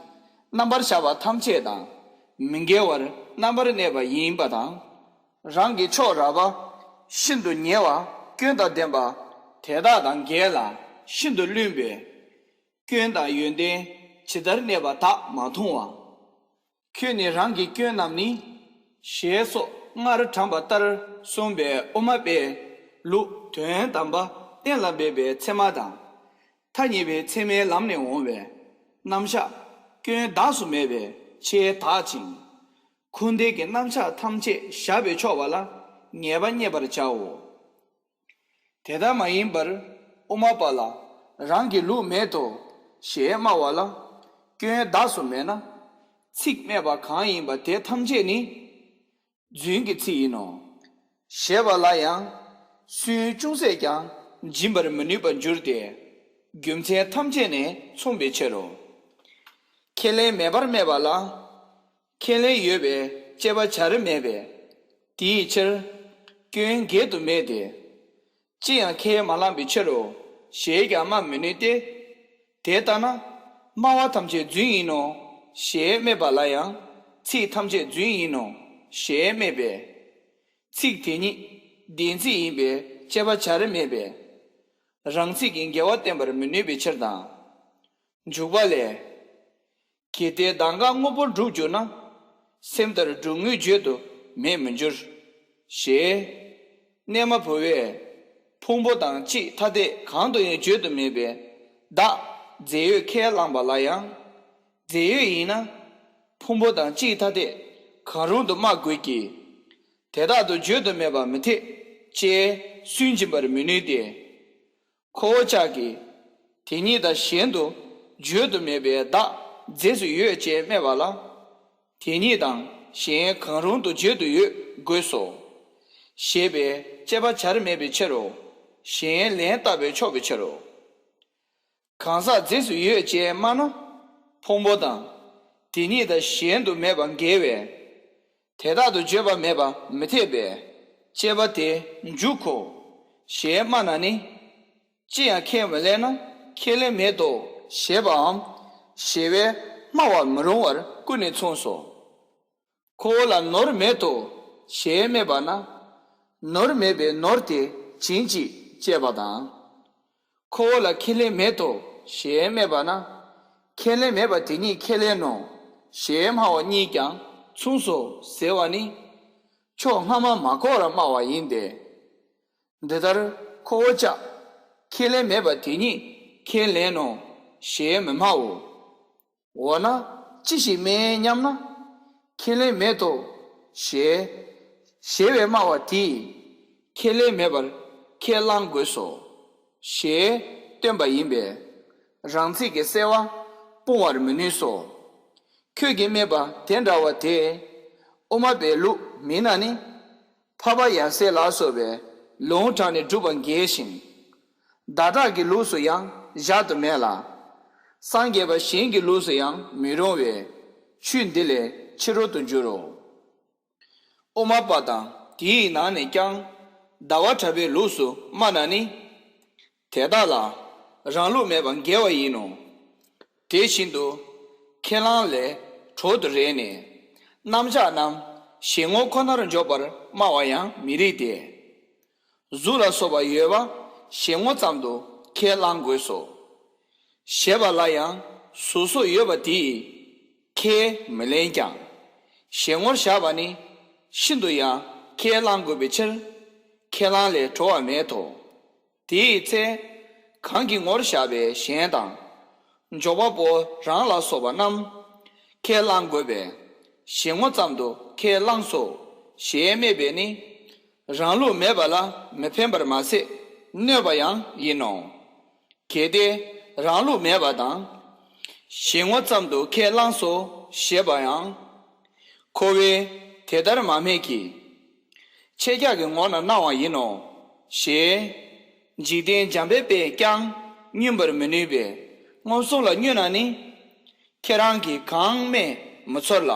རྣམ་པར་བཞག་པ་ཐམས་ཅད་དང་མི་འགལ་བར་རྣམ་པར་གནས་པ་ཡིན་པ་དང་། རང་གི་ཕྱོགས་རགས་པ་ཤིན་ཏུ་ཉེ་བ་སྐྱོན་དང་ལྡན་པ་དེ་དག་དང་འགལ་ལ་ཤིན་ཏུ་བླུན་པས། སྐྱོན་དང་ཡོན་ཏན་ཇི་ལྟར་གནས་པ་དག་མ་མཐོང་བ། ཁྱོད་ནི་རང་གི་སྐྱོན་རྣམས་ནི། ཞེས་སོགས་སྔར་དྲངས་པ་ལྟར་གསུངས་པའི་དབུ་མ་པའི་ལུགས་དོན་དམ་པ་གཏན་ལ་འབེབས་པའི་ཚད་མ་དང་། ཐ་སྙད་པའི་ཚད་མའི་ལམ་ནས་འོང་བའི་རྣམ་གཞག་སྐྱོན་གདགས་སུ་མེད་པའི་ཆེས་དག་ཅིང་། འཁོར་འདས་ཀྱི་རྣམ་གཞག་ཐམས་ཅད་བཞག་པས་ཆོག་པ་ལ་ངེས་པ་རྙེད་པར་བྱའོ། དེ་ལྟར་མ་ཡིན་པར་དབུ་མ་པ་ལ་རང་གི་ལུགས་མེད་དོ་ཞེས་སྨྲ་བ་ལ་སྐྱོན་གདགས་སུ་མེད་ན། ཚིག་སྨྲས་པ་གང་ཡིན་པ་དེ་ཐམས་ཅད་ནི་རྫུན་གྱི་ཚིག་ཡིན་ནོ། ཞེས་པ་ལ་ཡང་སུན་ཅུང་ཟད་ཀྱང་འབྱིན་པར་མི་ནུས་པར་འགྱུར་ཏེ། རྒྱུ་མཚན་ཐམས་ཅད་ནས་མཚུངས་པའི་ཕྱིར་རོ། ཁས་ལེན་མེད་པར་སྨྲས་པ་ལ། ཁས་ལེན་ཡོད་པའི་དཔྱད་པ་བྱར་མེད་པས། དེའི་ཕྱིར། སྐྱོན་འགལ་དུ་མེད་དེ། ཅི་ཡང་ཁས་མ་བླངས་པའི་ཕྱིར་རོ། ཞེས་ཀྱང་སྨྲ་མི་ནུས་ཏེ། དེ་ལྟ་ན། སྨྲ་བ་ཐམས་ཅད་རྫུན་ཡིན་ནོ། ཞེས་སྨྲས་པ་ལ་ཡང་། ཚིག་ཐམས་ཅད་རྫུན་ཡིན་ནོ། ཞེས་སྨྲས་པས། ཚིག་དེ་ཉིད་བདེན་ཚིག་ཡིན་པས་དཔྱད་པ་བྱར་མེད་པས། རང་ཚིག་གི་འགལ་བ་བསྟན་པར་མི་ནུས་པའི་ཕྱིར་དང་། འཇུག་པ་ལས། གལ་ཏེ་གདམས་ངག་དངོས་པོར་སྒྲུབ་འགྱུར་ན། སེམས་ལྟར་སྒྲུབ་དངོས་བརྗོད་དུ་མེད་མི་འགྱུར། ཞེས། གནས་མ་བུ་བས་ཕུང་པོ་དང་གཅིག་ཐ་དད་གང་དུ་ཡང་བརྗོད་དུ་མེད་པས་བདག་རྫས་ཡོད་ཁས་བླངས་པ་ལ་ཡང་། རྫས་ཡོད་ཡིན་ན། ཕུང་པོ་དང་གཅིག་ཐ་དད་ གང་རུང་དུ་སྨྲ་དགོས་ཀྱི། དེ་དག་ཏུ་བརྗོད་དུ་མེད་པ་མི་འཐད་ཅེས་སུན་འབྱིན་པར་མི་ནུས་ཏེ། ཁོ་བོ་ཅག་གིས་དེ་ཉིད་དང་གཞན་དུ་བརྗོད་དུ་མེད་པའི་བདག་རྫས་སུ་ཡོད་ཅེས་སྨྲས་པ་ལ། དེ་ཉིད་དང་གཞན་གང་རུང་དུ་བརྗོད་དུ་ཡོད་དགོས་སོ། ཞེས་པའི་དཔྱད་པ་བྱར་མེད་པའི་ཕྱིར་རོ། གཞན་ལན་བཏབ་པས་ཆོག་པའི་ཕྱིར་རོ། གང་ཟག་རྫས་སུ་ཡོད་ཅེས་སྨྲ་ན། ཕུང་པོ་དང་། དེ་ཉིད་དང་གཞན་དུ་མེད་པ་འགལ་བས། དེ་དག་ཏུ་བརྗོད་པ་མེད་པ་མི་འཐད་པས། དཔྱད་པ་དེ་འཇུག་གོ། ཞེས་སྨྲ་ན་ནི། ཅི་ཡང་ཁས་མི་ལེན་ན་ཁས་ལེན་མེད་དོ་ཞེས་པའམ། ཞེས་པས་སྨྲ་བར་མི་རུང་བར་ཀུན་ནས་མཚུངས་སོ། ཁོ་བོ་ལ་ནོར་མེད་དོ་ཞེས་སྨྲས་པ་ན། ནོར་མེད་པའི་ནོར་དེ་བྱིན་ཅིག་ཅེས་པ་དང་། ཁོ་བོ་ལ་ཁས་ལེན་མེད་དོ་ཞེས་སྨྲས་པ་ན། ཁས་ལེན་མེད་པ་དེ་ཉིད་ཁས་ལེན་ནོ་ཞེས་སྨྲ་བ་གཉིས་ཀྱང་མཚུངས་སོ་ཟེར་བ་ནི། ཕྱོགས་སྔ་མ་མ་གོ་བར་སྨྲ་བ་ཡིན་ཏེ། འདི་ལྟར་ཁོ་བོ་ཅག་ཁས་ལེན་མེད་པ་དེ་ཉིད་ཁས་ལེན་ནོ་ཞེས་མི་སྨྲའོ། འོ་ན་ཅི་ཞིག་སྨྲས་སྙམ་ན། ཁས་ལེན་མེད་དོ། ཞེས་ཞེས་པས་སྨྲ་བ་དེས་ཁས་ལེན་མེད་པར་ཁས་བླང་དགོས་སོ། ཞེས་སྟོན་པ་ཡིན་པས་རང་ཚིག་གི་སེལ་བ་སྤོང་བར་མི་ནུས་སོ། ཁྱོད་ཀྱིས་སྨྲས་པ་དེ་འདྲ་བ་དེ། དབུ་མ་པའི་ལུགས་མིན་ན་ནི། འཕགས་པ་ཡབ་སྲས་ལ་སོགས་པས་ལུང་དྲངས་ནས་སྒྲུབ་པ་འགལ་ཞིང་། ཟླ་གྲགས་ཀྱི་ལུགས་སུ་ཡང་བཞག་ཏུ་མེད་ལ། སངས་རྒྱས་པ་གཞན་གྱི་ལུགས་སུ་ཡང་མི་རུང་བས་ཆོས་འདི་ལས་ཕྱི་རོལ་དུ་འགྱུར་རོ། དབུ་མ་པ་དང་དེའི་ནང་ནས་ཀྱང་ཟླ་བ་གྲགས་པའི་ལུགས་སུ་སྨྲ་ན་ནི། དེ་དག་ལ་རང་ལུགས་མེད་པ་འགལ་བ་ཡིན་ནོ། དེ་བཞིན་དུ་ཁས་བླངས་ལས་གྲོལ་དུ་རེ་ནས་རྣམ་གཞག་རྣམས་གཞན་ངོ་ཁོ་ནར་འཇོག་པར་སྨྲ་བ་ཡང་མི་རིགས་ཏེ། གཟུགས་ལ་སོགས་པ་ཡོད་པ་གཞན་ངོ་ཙམ་དུ་ཁས་བླང་དགོས་སོ། ཞེས་པ་ལ་ཡང་གཟུགས་སོགས་ཡོད་པ་དེས་ཁས་མི་ལེན་ཀྱང་། གཞན་ངོར་བཞག་པ་ནི་ཤིན་ཏུ་ཡང་ཁས་བླང་དགོས་པའི་ཕྱིར། ཁས་བླངས་ལས་གྲོལ་བ་མེད་དོ། དེའི་ཚེ། གང་གི་ངོར་བཞག་པའི་གཞན་དང་། འཇོག་པ་པོ་རང་ལ་སོགས་པ་རྣམས། ཁས་བླང་དགོས་པས། གཞན་ངོ་ཙམ་དུ་ཁས་བླངས་སོ། ཞེས་སྨྲས་པས་ནི། རང་ལུགས་མེད་པ་ལ་མི་ཕན་པར་མ་ཟད་གནོད་པ་ཡང་ཡིན་ནོ། གལ་ཏེ་རང་ལུགས་མེད་པ་དང་། གཞན་ངོ་ཙམ་དུ་ཁས་བླངས་སོ་ཞེས་པ་ཡང་། ཁོ་བོས་དེ་ལྟར་མ་སྨྲས་ཀྱི། ཁྱེད་ཅག་གི་ངོ་ན་སྣང་བ་ཡིན་ནོ། ཞེས། འཇིག་རྟེན་འཇམ་དཔལ་དཔས་ཀྱང་བསྙོན་པར་མི་ནུས་པས་མངོན་སུམ་ལ་བསྙོན་ན་ནི། ཁྱེད་རང་གིས་གང་སྨྲས་མི་ཚོར་ལ།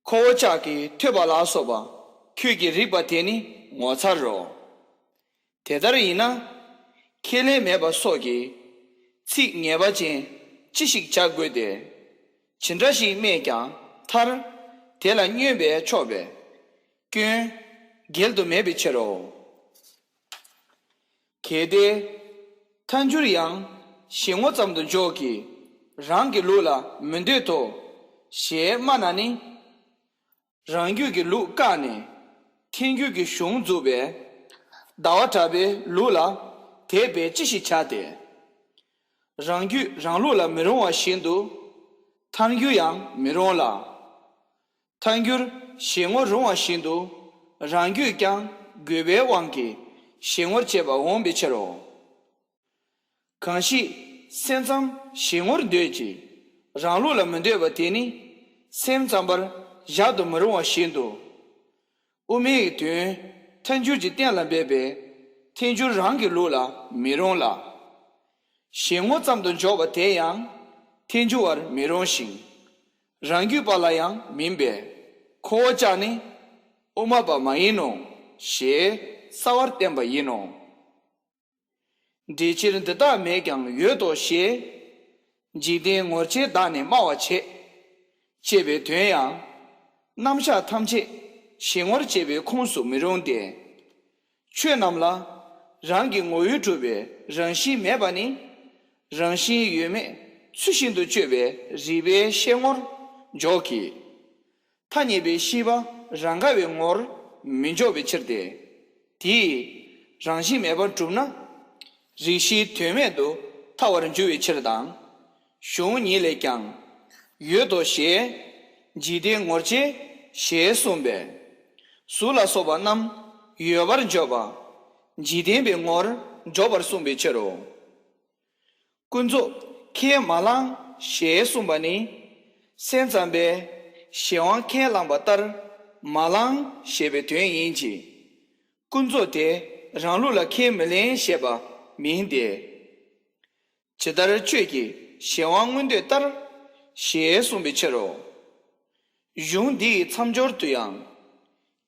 ཁོ་བོ་ཅག་གིས་ཐོས་པ་ལ་སོགས་པ་ཁྱོད་ཀྱིས་རིག་པ་དེ་ནི་ངོ་མཚར་རོ། དེ་ལྟར་ཡིན་ན། ཁས་ལེན་མེད་པ་སོགས་ཀྱི་ཚིག་ངེས་པ་ཅན་ཅི་ཞིག་བྱ་དགོས་ཏེ། ཇི་འདྲ་ཞིག་སྨྲས་ཀྱང་མཐར་དེ་ལ་བསྙོན་པས་ཆོག་པའི་སྐྱོན་འགེལ་དུ་མེད་པའི་ཕྱིར་རོ། གལ་ཏེ། ཐལ་འགྱུར་ཡང་གཞན་ངོ་ཙམ་དུ་འཇོག་གི། རང་གི་ལུགས་ལ་མི་འདོད་དོ། ཞེས་སྨྲ་ན་ནི། རང་རྒྱུད་ཀྱི་ལུགས་བཀག་ནས་ཐལ་འགྱུར་གྱི་གཞུང་འཛུགས་པས། ཟླ་བ་གྲགས་པའི་ལུགས་ལ་དད་པས་ཅི་ཞིག་བྱ་སྟེ། རང་རྒྱུད་རང་ལུགས་ལ་མི་རུང་བ་བཞིན་དུ། ཐལ་འགྱུར་ཡང་མི་རུང་ལ། ཐལ་འགྱུར་གཞན་ངོར་རུང་བ་བཞིན་དུ། རང་རྒྱུད་ཀྱང་རྒོད་པའི་དབང་གིས་གཞན་ངོར་བྱེད་པ་འོང་བའི་ཕྱིར་རོ། གང་ཞིག་སེམས་ཙམ་གཞན་ངོར་འདོད་ཅིང་རང་ལུགས་ལ་མི་འདོད་པ་དེ་ནི་སེམས་ཙམ་པར་བཞག་ཏུ་མི་རུང་བ་བཞིན་དུ། དབུ་མའི་དོན་ཐལ་འགྱུར་གྱིས་གཏན་ལ་འབེབས་པའི་ཐལ་འགྱུར་རང་གི་ལུགས་ལ་མི་རུང་ལ། གཞན་ངོ་ཙམ་དུ་འཇོག་པ་དེ་ཡང་ཐལ་འགྱུར་བར་མི་རུང་ཞིང་། རང་རྒྱུད་པ་ལ་ཡང་མིན་པས་ཁོ་བོ་ཅག་ནི་དབུ་མ་པ་མ་ཡིན་ནོ་ཞེས་གསལ་བར་བསྟན་པ་ཡིན་ནོ། འགྲེལ་ཕྱིར་འདི་དག་མེད་ཀྱང་ཡོད་དོ་ཞེས། འཇིག་རྟེན་ངོར་ཆེས་བདག་ནི་སྨྲ་བར་བྱེད། ཅེས་པའི་དོན་ཡང་། རྣམ་གཞག་ཐམས་ཅད་གཞན་ངོར་བྱེད་པའི་ཁུངས་སུ་མི་རུང་སྟེ། ཆོས་རྣམས་ལ་རང་གི་ངོ་བོས་གྲུབ་པའི་རང་བཞིན་མེད་པ་ནི། རང་བཞིན་ཡོད་མེད་ཚུལ་བཞིན་དུ་དཔྱོད་པའི་རིགས་པའི་ཤེས་ངོར་འཇོག་གི། ཐ་སྙད་པའི་ཤེས་པ་རང་དགའ་བའི་ངོར་མི་འཇོག་པའི་ཕྱིར་ཏེ། དེས་རང་བཞིན་མེད་པར་གྲུབ་ན། རིགས་ཤེས་དོན་མེད་དུ་ཐལ་བར་འགྱུར་བའི་ཕྱིར་དང་། གཞུང་ཉིད་ལས་ཀྱང་། ཡོད་དོ་ཞེས། འཇིག་རྟེན་ངོར་བྱས་ཞེས་གསུངས་པས། གཟུགས་ལ་སོགས་པ་རྣམས་ཡོད་པར་བརྗོད་པ། འཇིག་རྟེན་པའི་ངོར་འགྲོ་བར་གསུངས་པའི་ཕྱིར་རོ། ཀུན་རྫོབ་ཁས་མ་བླངས་ཞེས་གསུངས་པ་ནི། སེམས་ཙམ་པས་གཞན་དབང་ཁས་བླངས་པ་ལྟར་མ་བླངས་ཞེས་པའི་དོན་ཡིན་གྱི། ཀུན་རྫོབ་དེ་རང་ལུགས་ལ་ཁས་མི་ལེན་ཞེས་པ་མིན་ཏེ། ཇི་ལྟར་ཁྱོད་ཀྱིས་གཞན་དབང་མངོན་འདོད་ལྟར། ཞེས་གསུངས་པའི་ཕྱིར་རོ། གཞུང་འདིའི་མཚམས་སྦྱོར་དུ་ཡང་།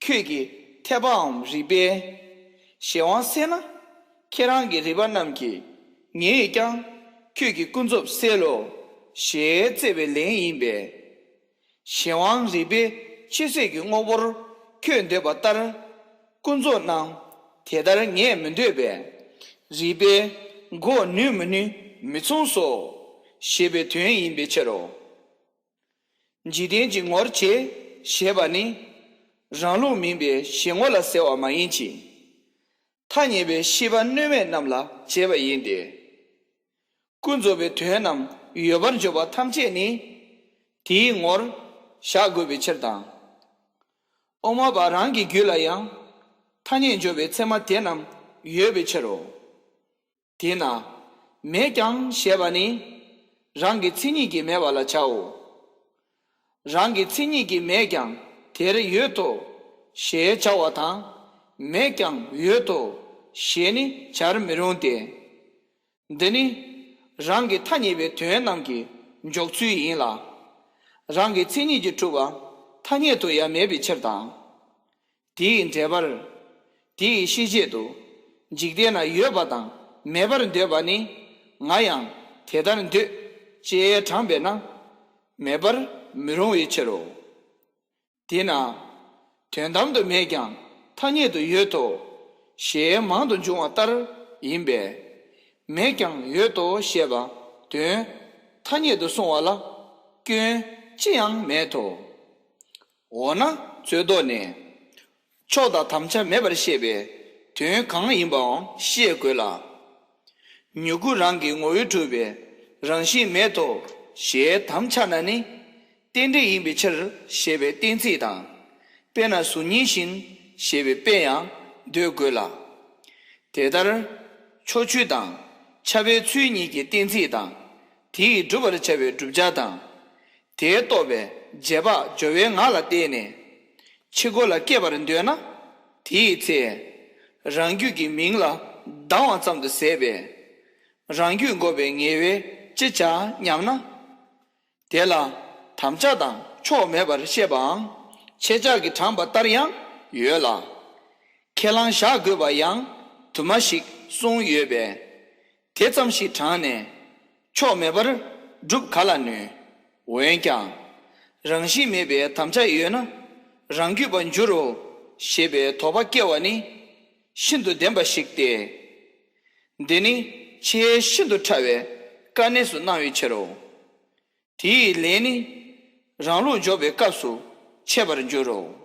ཁྱོད་ཀྱི་འཐད་པའམ་རིགས་པས་གཞན་དབང་གསལ་ན། ཁྱེད་རང་གི་རིགས་པ་རྣམས་ཀྱིས་ངས་ཀྱང་ཁྱོད་ཀྱི་ཀུན་རྫོབ་གསལ་ལོ། ཞེས་བརྩད་པའི་ལན་ཡིན་པས། གཞན་དབང་རིགས་པས་ཕྱི་གསལ་གྱི་དངོས་པོར་ཁྱོད་འདོད་པ་ལྟར། ཀུན་རྫོབ་རྣམས་དེ་ལྟར་ངས་མི་འདོད་པས། རིགས་པས་འགོག་ནུས་མི་ནུས་མི་མཚུངས་སོ། ཞེས་པའི་དོན་ཡིན་པའི་ཕྱིར་རོ། འཇིག་རྟེན་གྱི་ངོར་བྱས་ཞེས་པ་ནི། རང་ལུགས་མིན་པའི་གཞན་ངོ་ལ་ཟེར་བ་མ་ཡིན་གྱི། ཐ་སྙད་པའི་ཤེས་པ་གནོད་མེད་རྣམས་ལ་བྱས་པ་ཡིན་ཏེ། ཀུན་རྫོབ་པའི་དོན་རྣམས་ཡོད་པར་བརྗོད་པ་ཐམས་ཅད་ནི། དེའི་ངོར་བཞག་དགོས་པའི་ཕྱིར་དང་། དབུ་མ་པ་རང་གི་རྒྱུད་ལ་ཡང་ཐ་སྙད་འཇོག་པའི་ཚད་མ་དེ་རྣམས་ཡོད་པའི་ཕྱིར་རོ། དེས་ན། མེད་ཀྱང་ཞེས་པ་ནི། རང་གི་མཚན་ཉིད་ཀྱིས་མེད་པ་ལ་བྱའོ། རང་གི་མཚན་ཉིད་ཀྱིས་མེད་ཀྱང་དེར་ཡོད་དོ། ཞེས་བྱ་བ་དང་། མེད་ཀྱང་ཡོད་དོ། ཞེས་ནི་བྱར་མི་རུང་སྟེ། འདི་ནི། རང་གི་ཐ་སྙད་པའི་དོན་རྣམས་ཀྱི་འཇོག་ཚུལ་ཡིན་ལ། རང་གི་མཚན་ཉིད་ཀྱིས་གྲུབ་པ་ཐ་སྙད་དུ་ཡང་མེད་པའི་ཕྱིར་དང་། དེའི་འགྲེལ་པར། དེའི་ཤེས་བྱེད་དུ། འཇིག་རྟེན་ན་ཡོད་པ་དང་མེད་པར་འདོད་པ་ནི། ང་ཡང་དེ་ལྟར་འདོད། ཅེས་དྲངས་པས་ན། མེད་པར་མི་རུང་བའི་ཕྱིར་རོ། དེས་ན། དོན་དམ་དུ་མེད་ཀྱང་ཐ་སྙད་དུ་ཡོད་དོ། ཞེས་མང་དུ་འབྱུང་བ་ལྟར་ཡིན་པས། མེད་ཀྱང་ཡོད་དོ་ཞེས་པ་དོན་ཐ་སྙད་དུ་སོང་བ་ལ་སྐྱོན་ཅི་ཡང་མེད་དོ། འོ་ན་རྩོད་ཟློག་ནས། ཕྱོགས་དང་དམ་བཅའ་མེད་པར་བཤད་པའི་དོན་གང་ཡིན་པའང་ཤེས་དགོས་ལ། མྱུ་གུ་རང་གི་ངོ་བོས་གྲུབ་པའི་རང་བཞིན་མེད་དོ་ཞེས་དམ་འཆའ་ན་ནི་རྟེན་འབྲེལ་ཡིན་པའི་ཕྱིར་ཞེས་པའི་གཏན་ཚིགས་དང་། དཔེར་ན་གཟུགས་བརྙན་བཞིན་ཞེས་པའི་དཔེ་ཡང་འདོད་དགོས་ལ། དེ་ལྟར་ཕྱོགས་ཆོས་དང་ཁྱབ་པའི་ཚུལ་གཉིས་ཀྱི་གཏན་ཚིགས་དང་། དེས་བསྒྲུབ་པར་བྱ་བའི་བསྒྲུབ་བྱ་དང་། དེས་རྟོགས་པའི་རྗེས་དཔག་སྦྱོར་བའི་ངག་ལ་བརྟེན་ནས་ཕྱི་རྒོལ་ལ་སྐྱེས་པར་འདོད་ན། དེའི་ཚེ། རང་རྒྱུད་ཀྱི་མིང་ལ་སྡང་བ་ཙམ་དུ་ཟད་པས། རང་རྒྱུད་འགོག་པའི་ངལ་བས་ཅི་བྱ་སྙམ་ན། དེ་ལ་དམ་བཅའ་དང་ཕྱོགས་མེད་པར་བཤད་པའང་ཁྱེད་ཅག་གིས་དྲངས་པ་ལྟར་ཡང་ཡོད་ལ། ཁས་བླངས་བཞག་དགོས་པ་ཡང་དུ་མ་ཞིག་གསུངས་ཡོད་པས། དེ་ཙམ་ཞིག་དྲངས་ནས་ཕྱོགས་མེད་པར་སྒྲུབ་ག་ལ་ནུས། འོན་ཀྱང་། རང་བཞིན་མེད་པའི་དམ་བཅའ་ཡོད་ན་རང་རྒྱུད་པར་འགྱུར་རོ། ཞེས་པའི་དོགས་པ་སྐྱེ་བ་ནི། ཤིན་ཏུ་བདེན་པ་ཞིག་སྟེ། འདི་ནི་ཆེས་ཤིན་ཏུ་ཕྲ་བའི་དཀའ་གནས་སུ་སྣང་བའི་ཕྱིར་རོ། དེའི་ལན་ནི། རང་ལུགས་འཇོག་པའི་སྐབས་སུ་འཆད་པར་འགྱུར་རོ།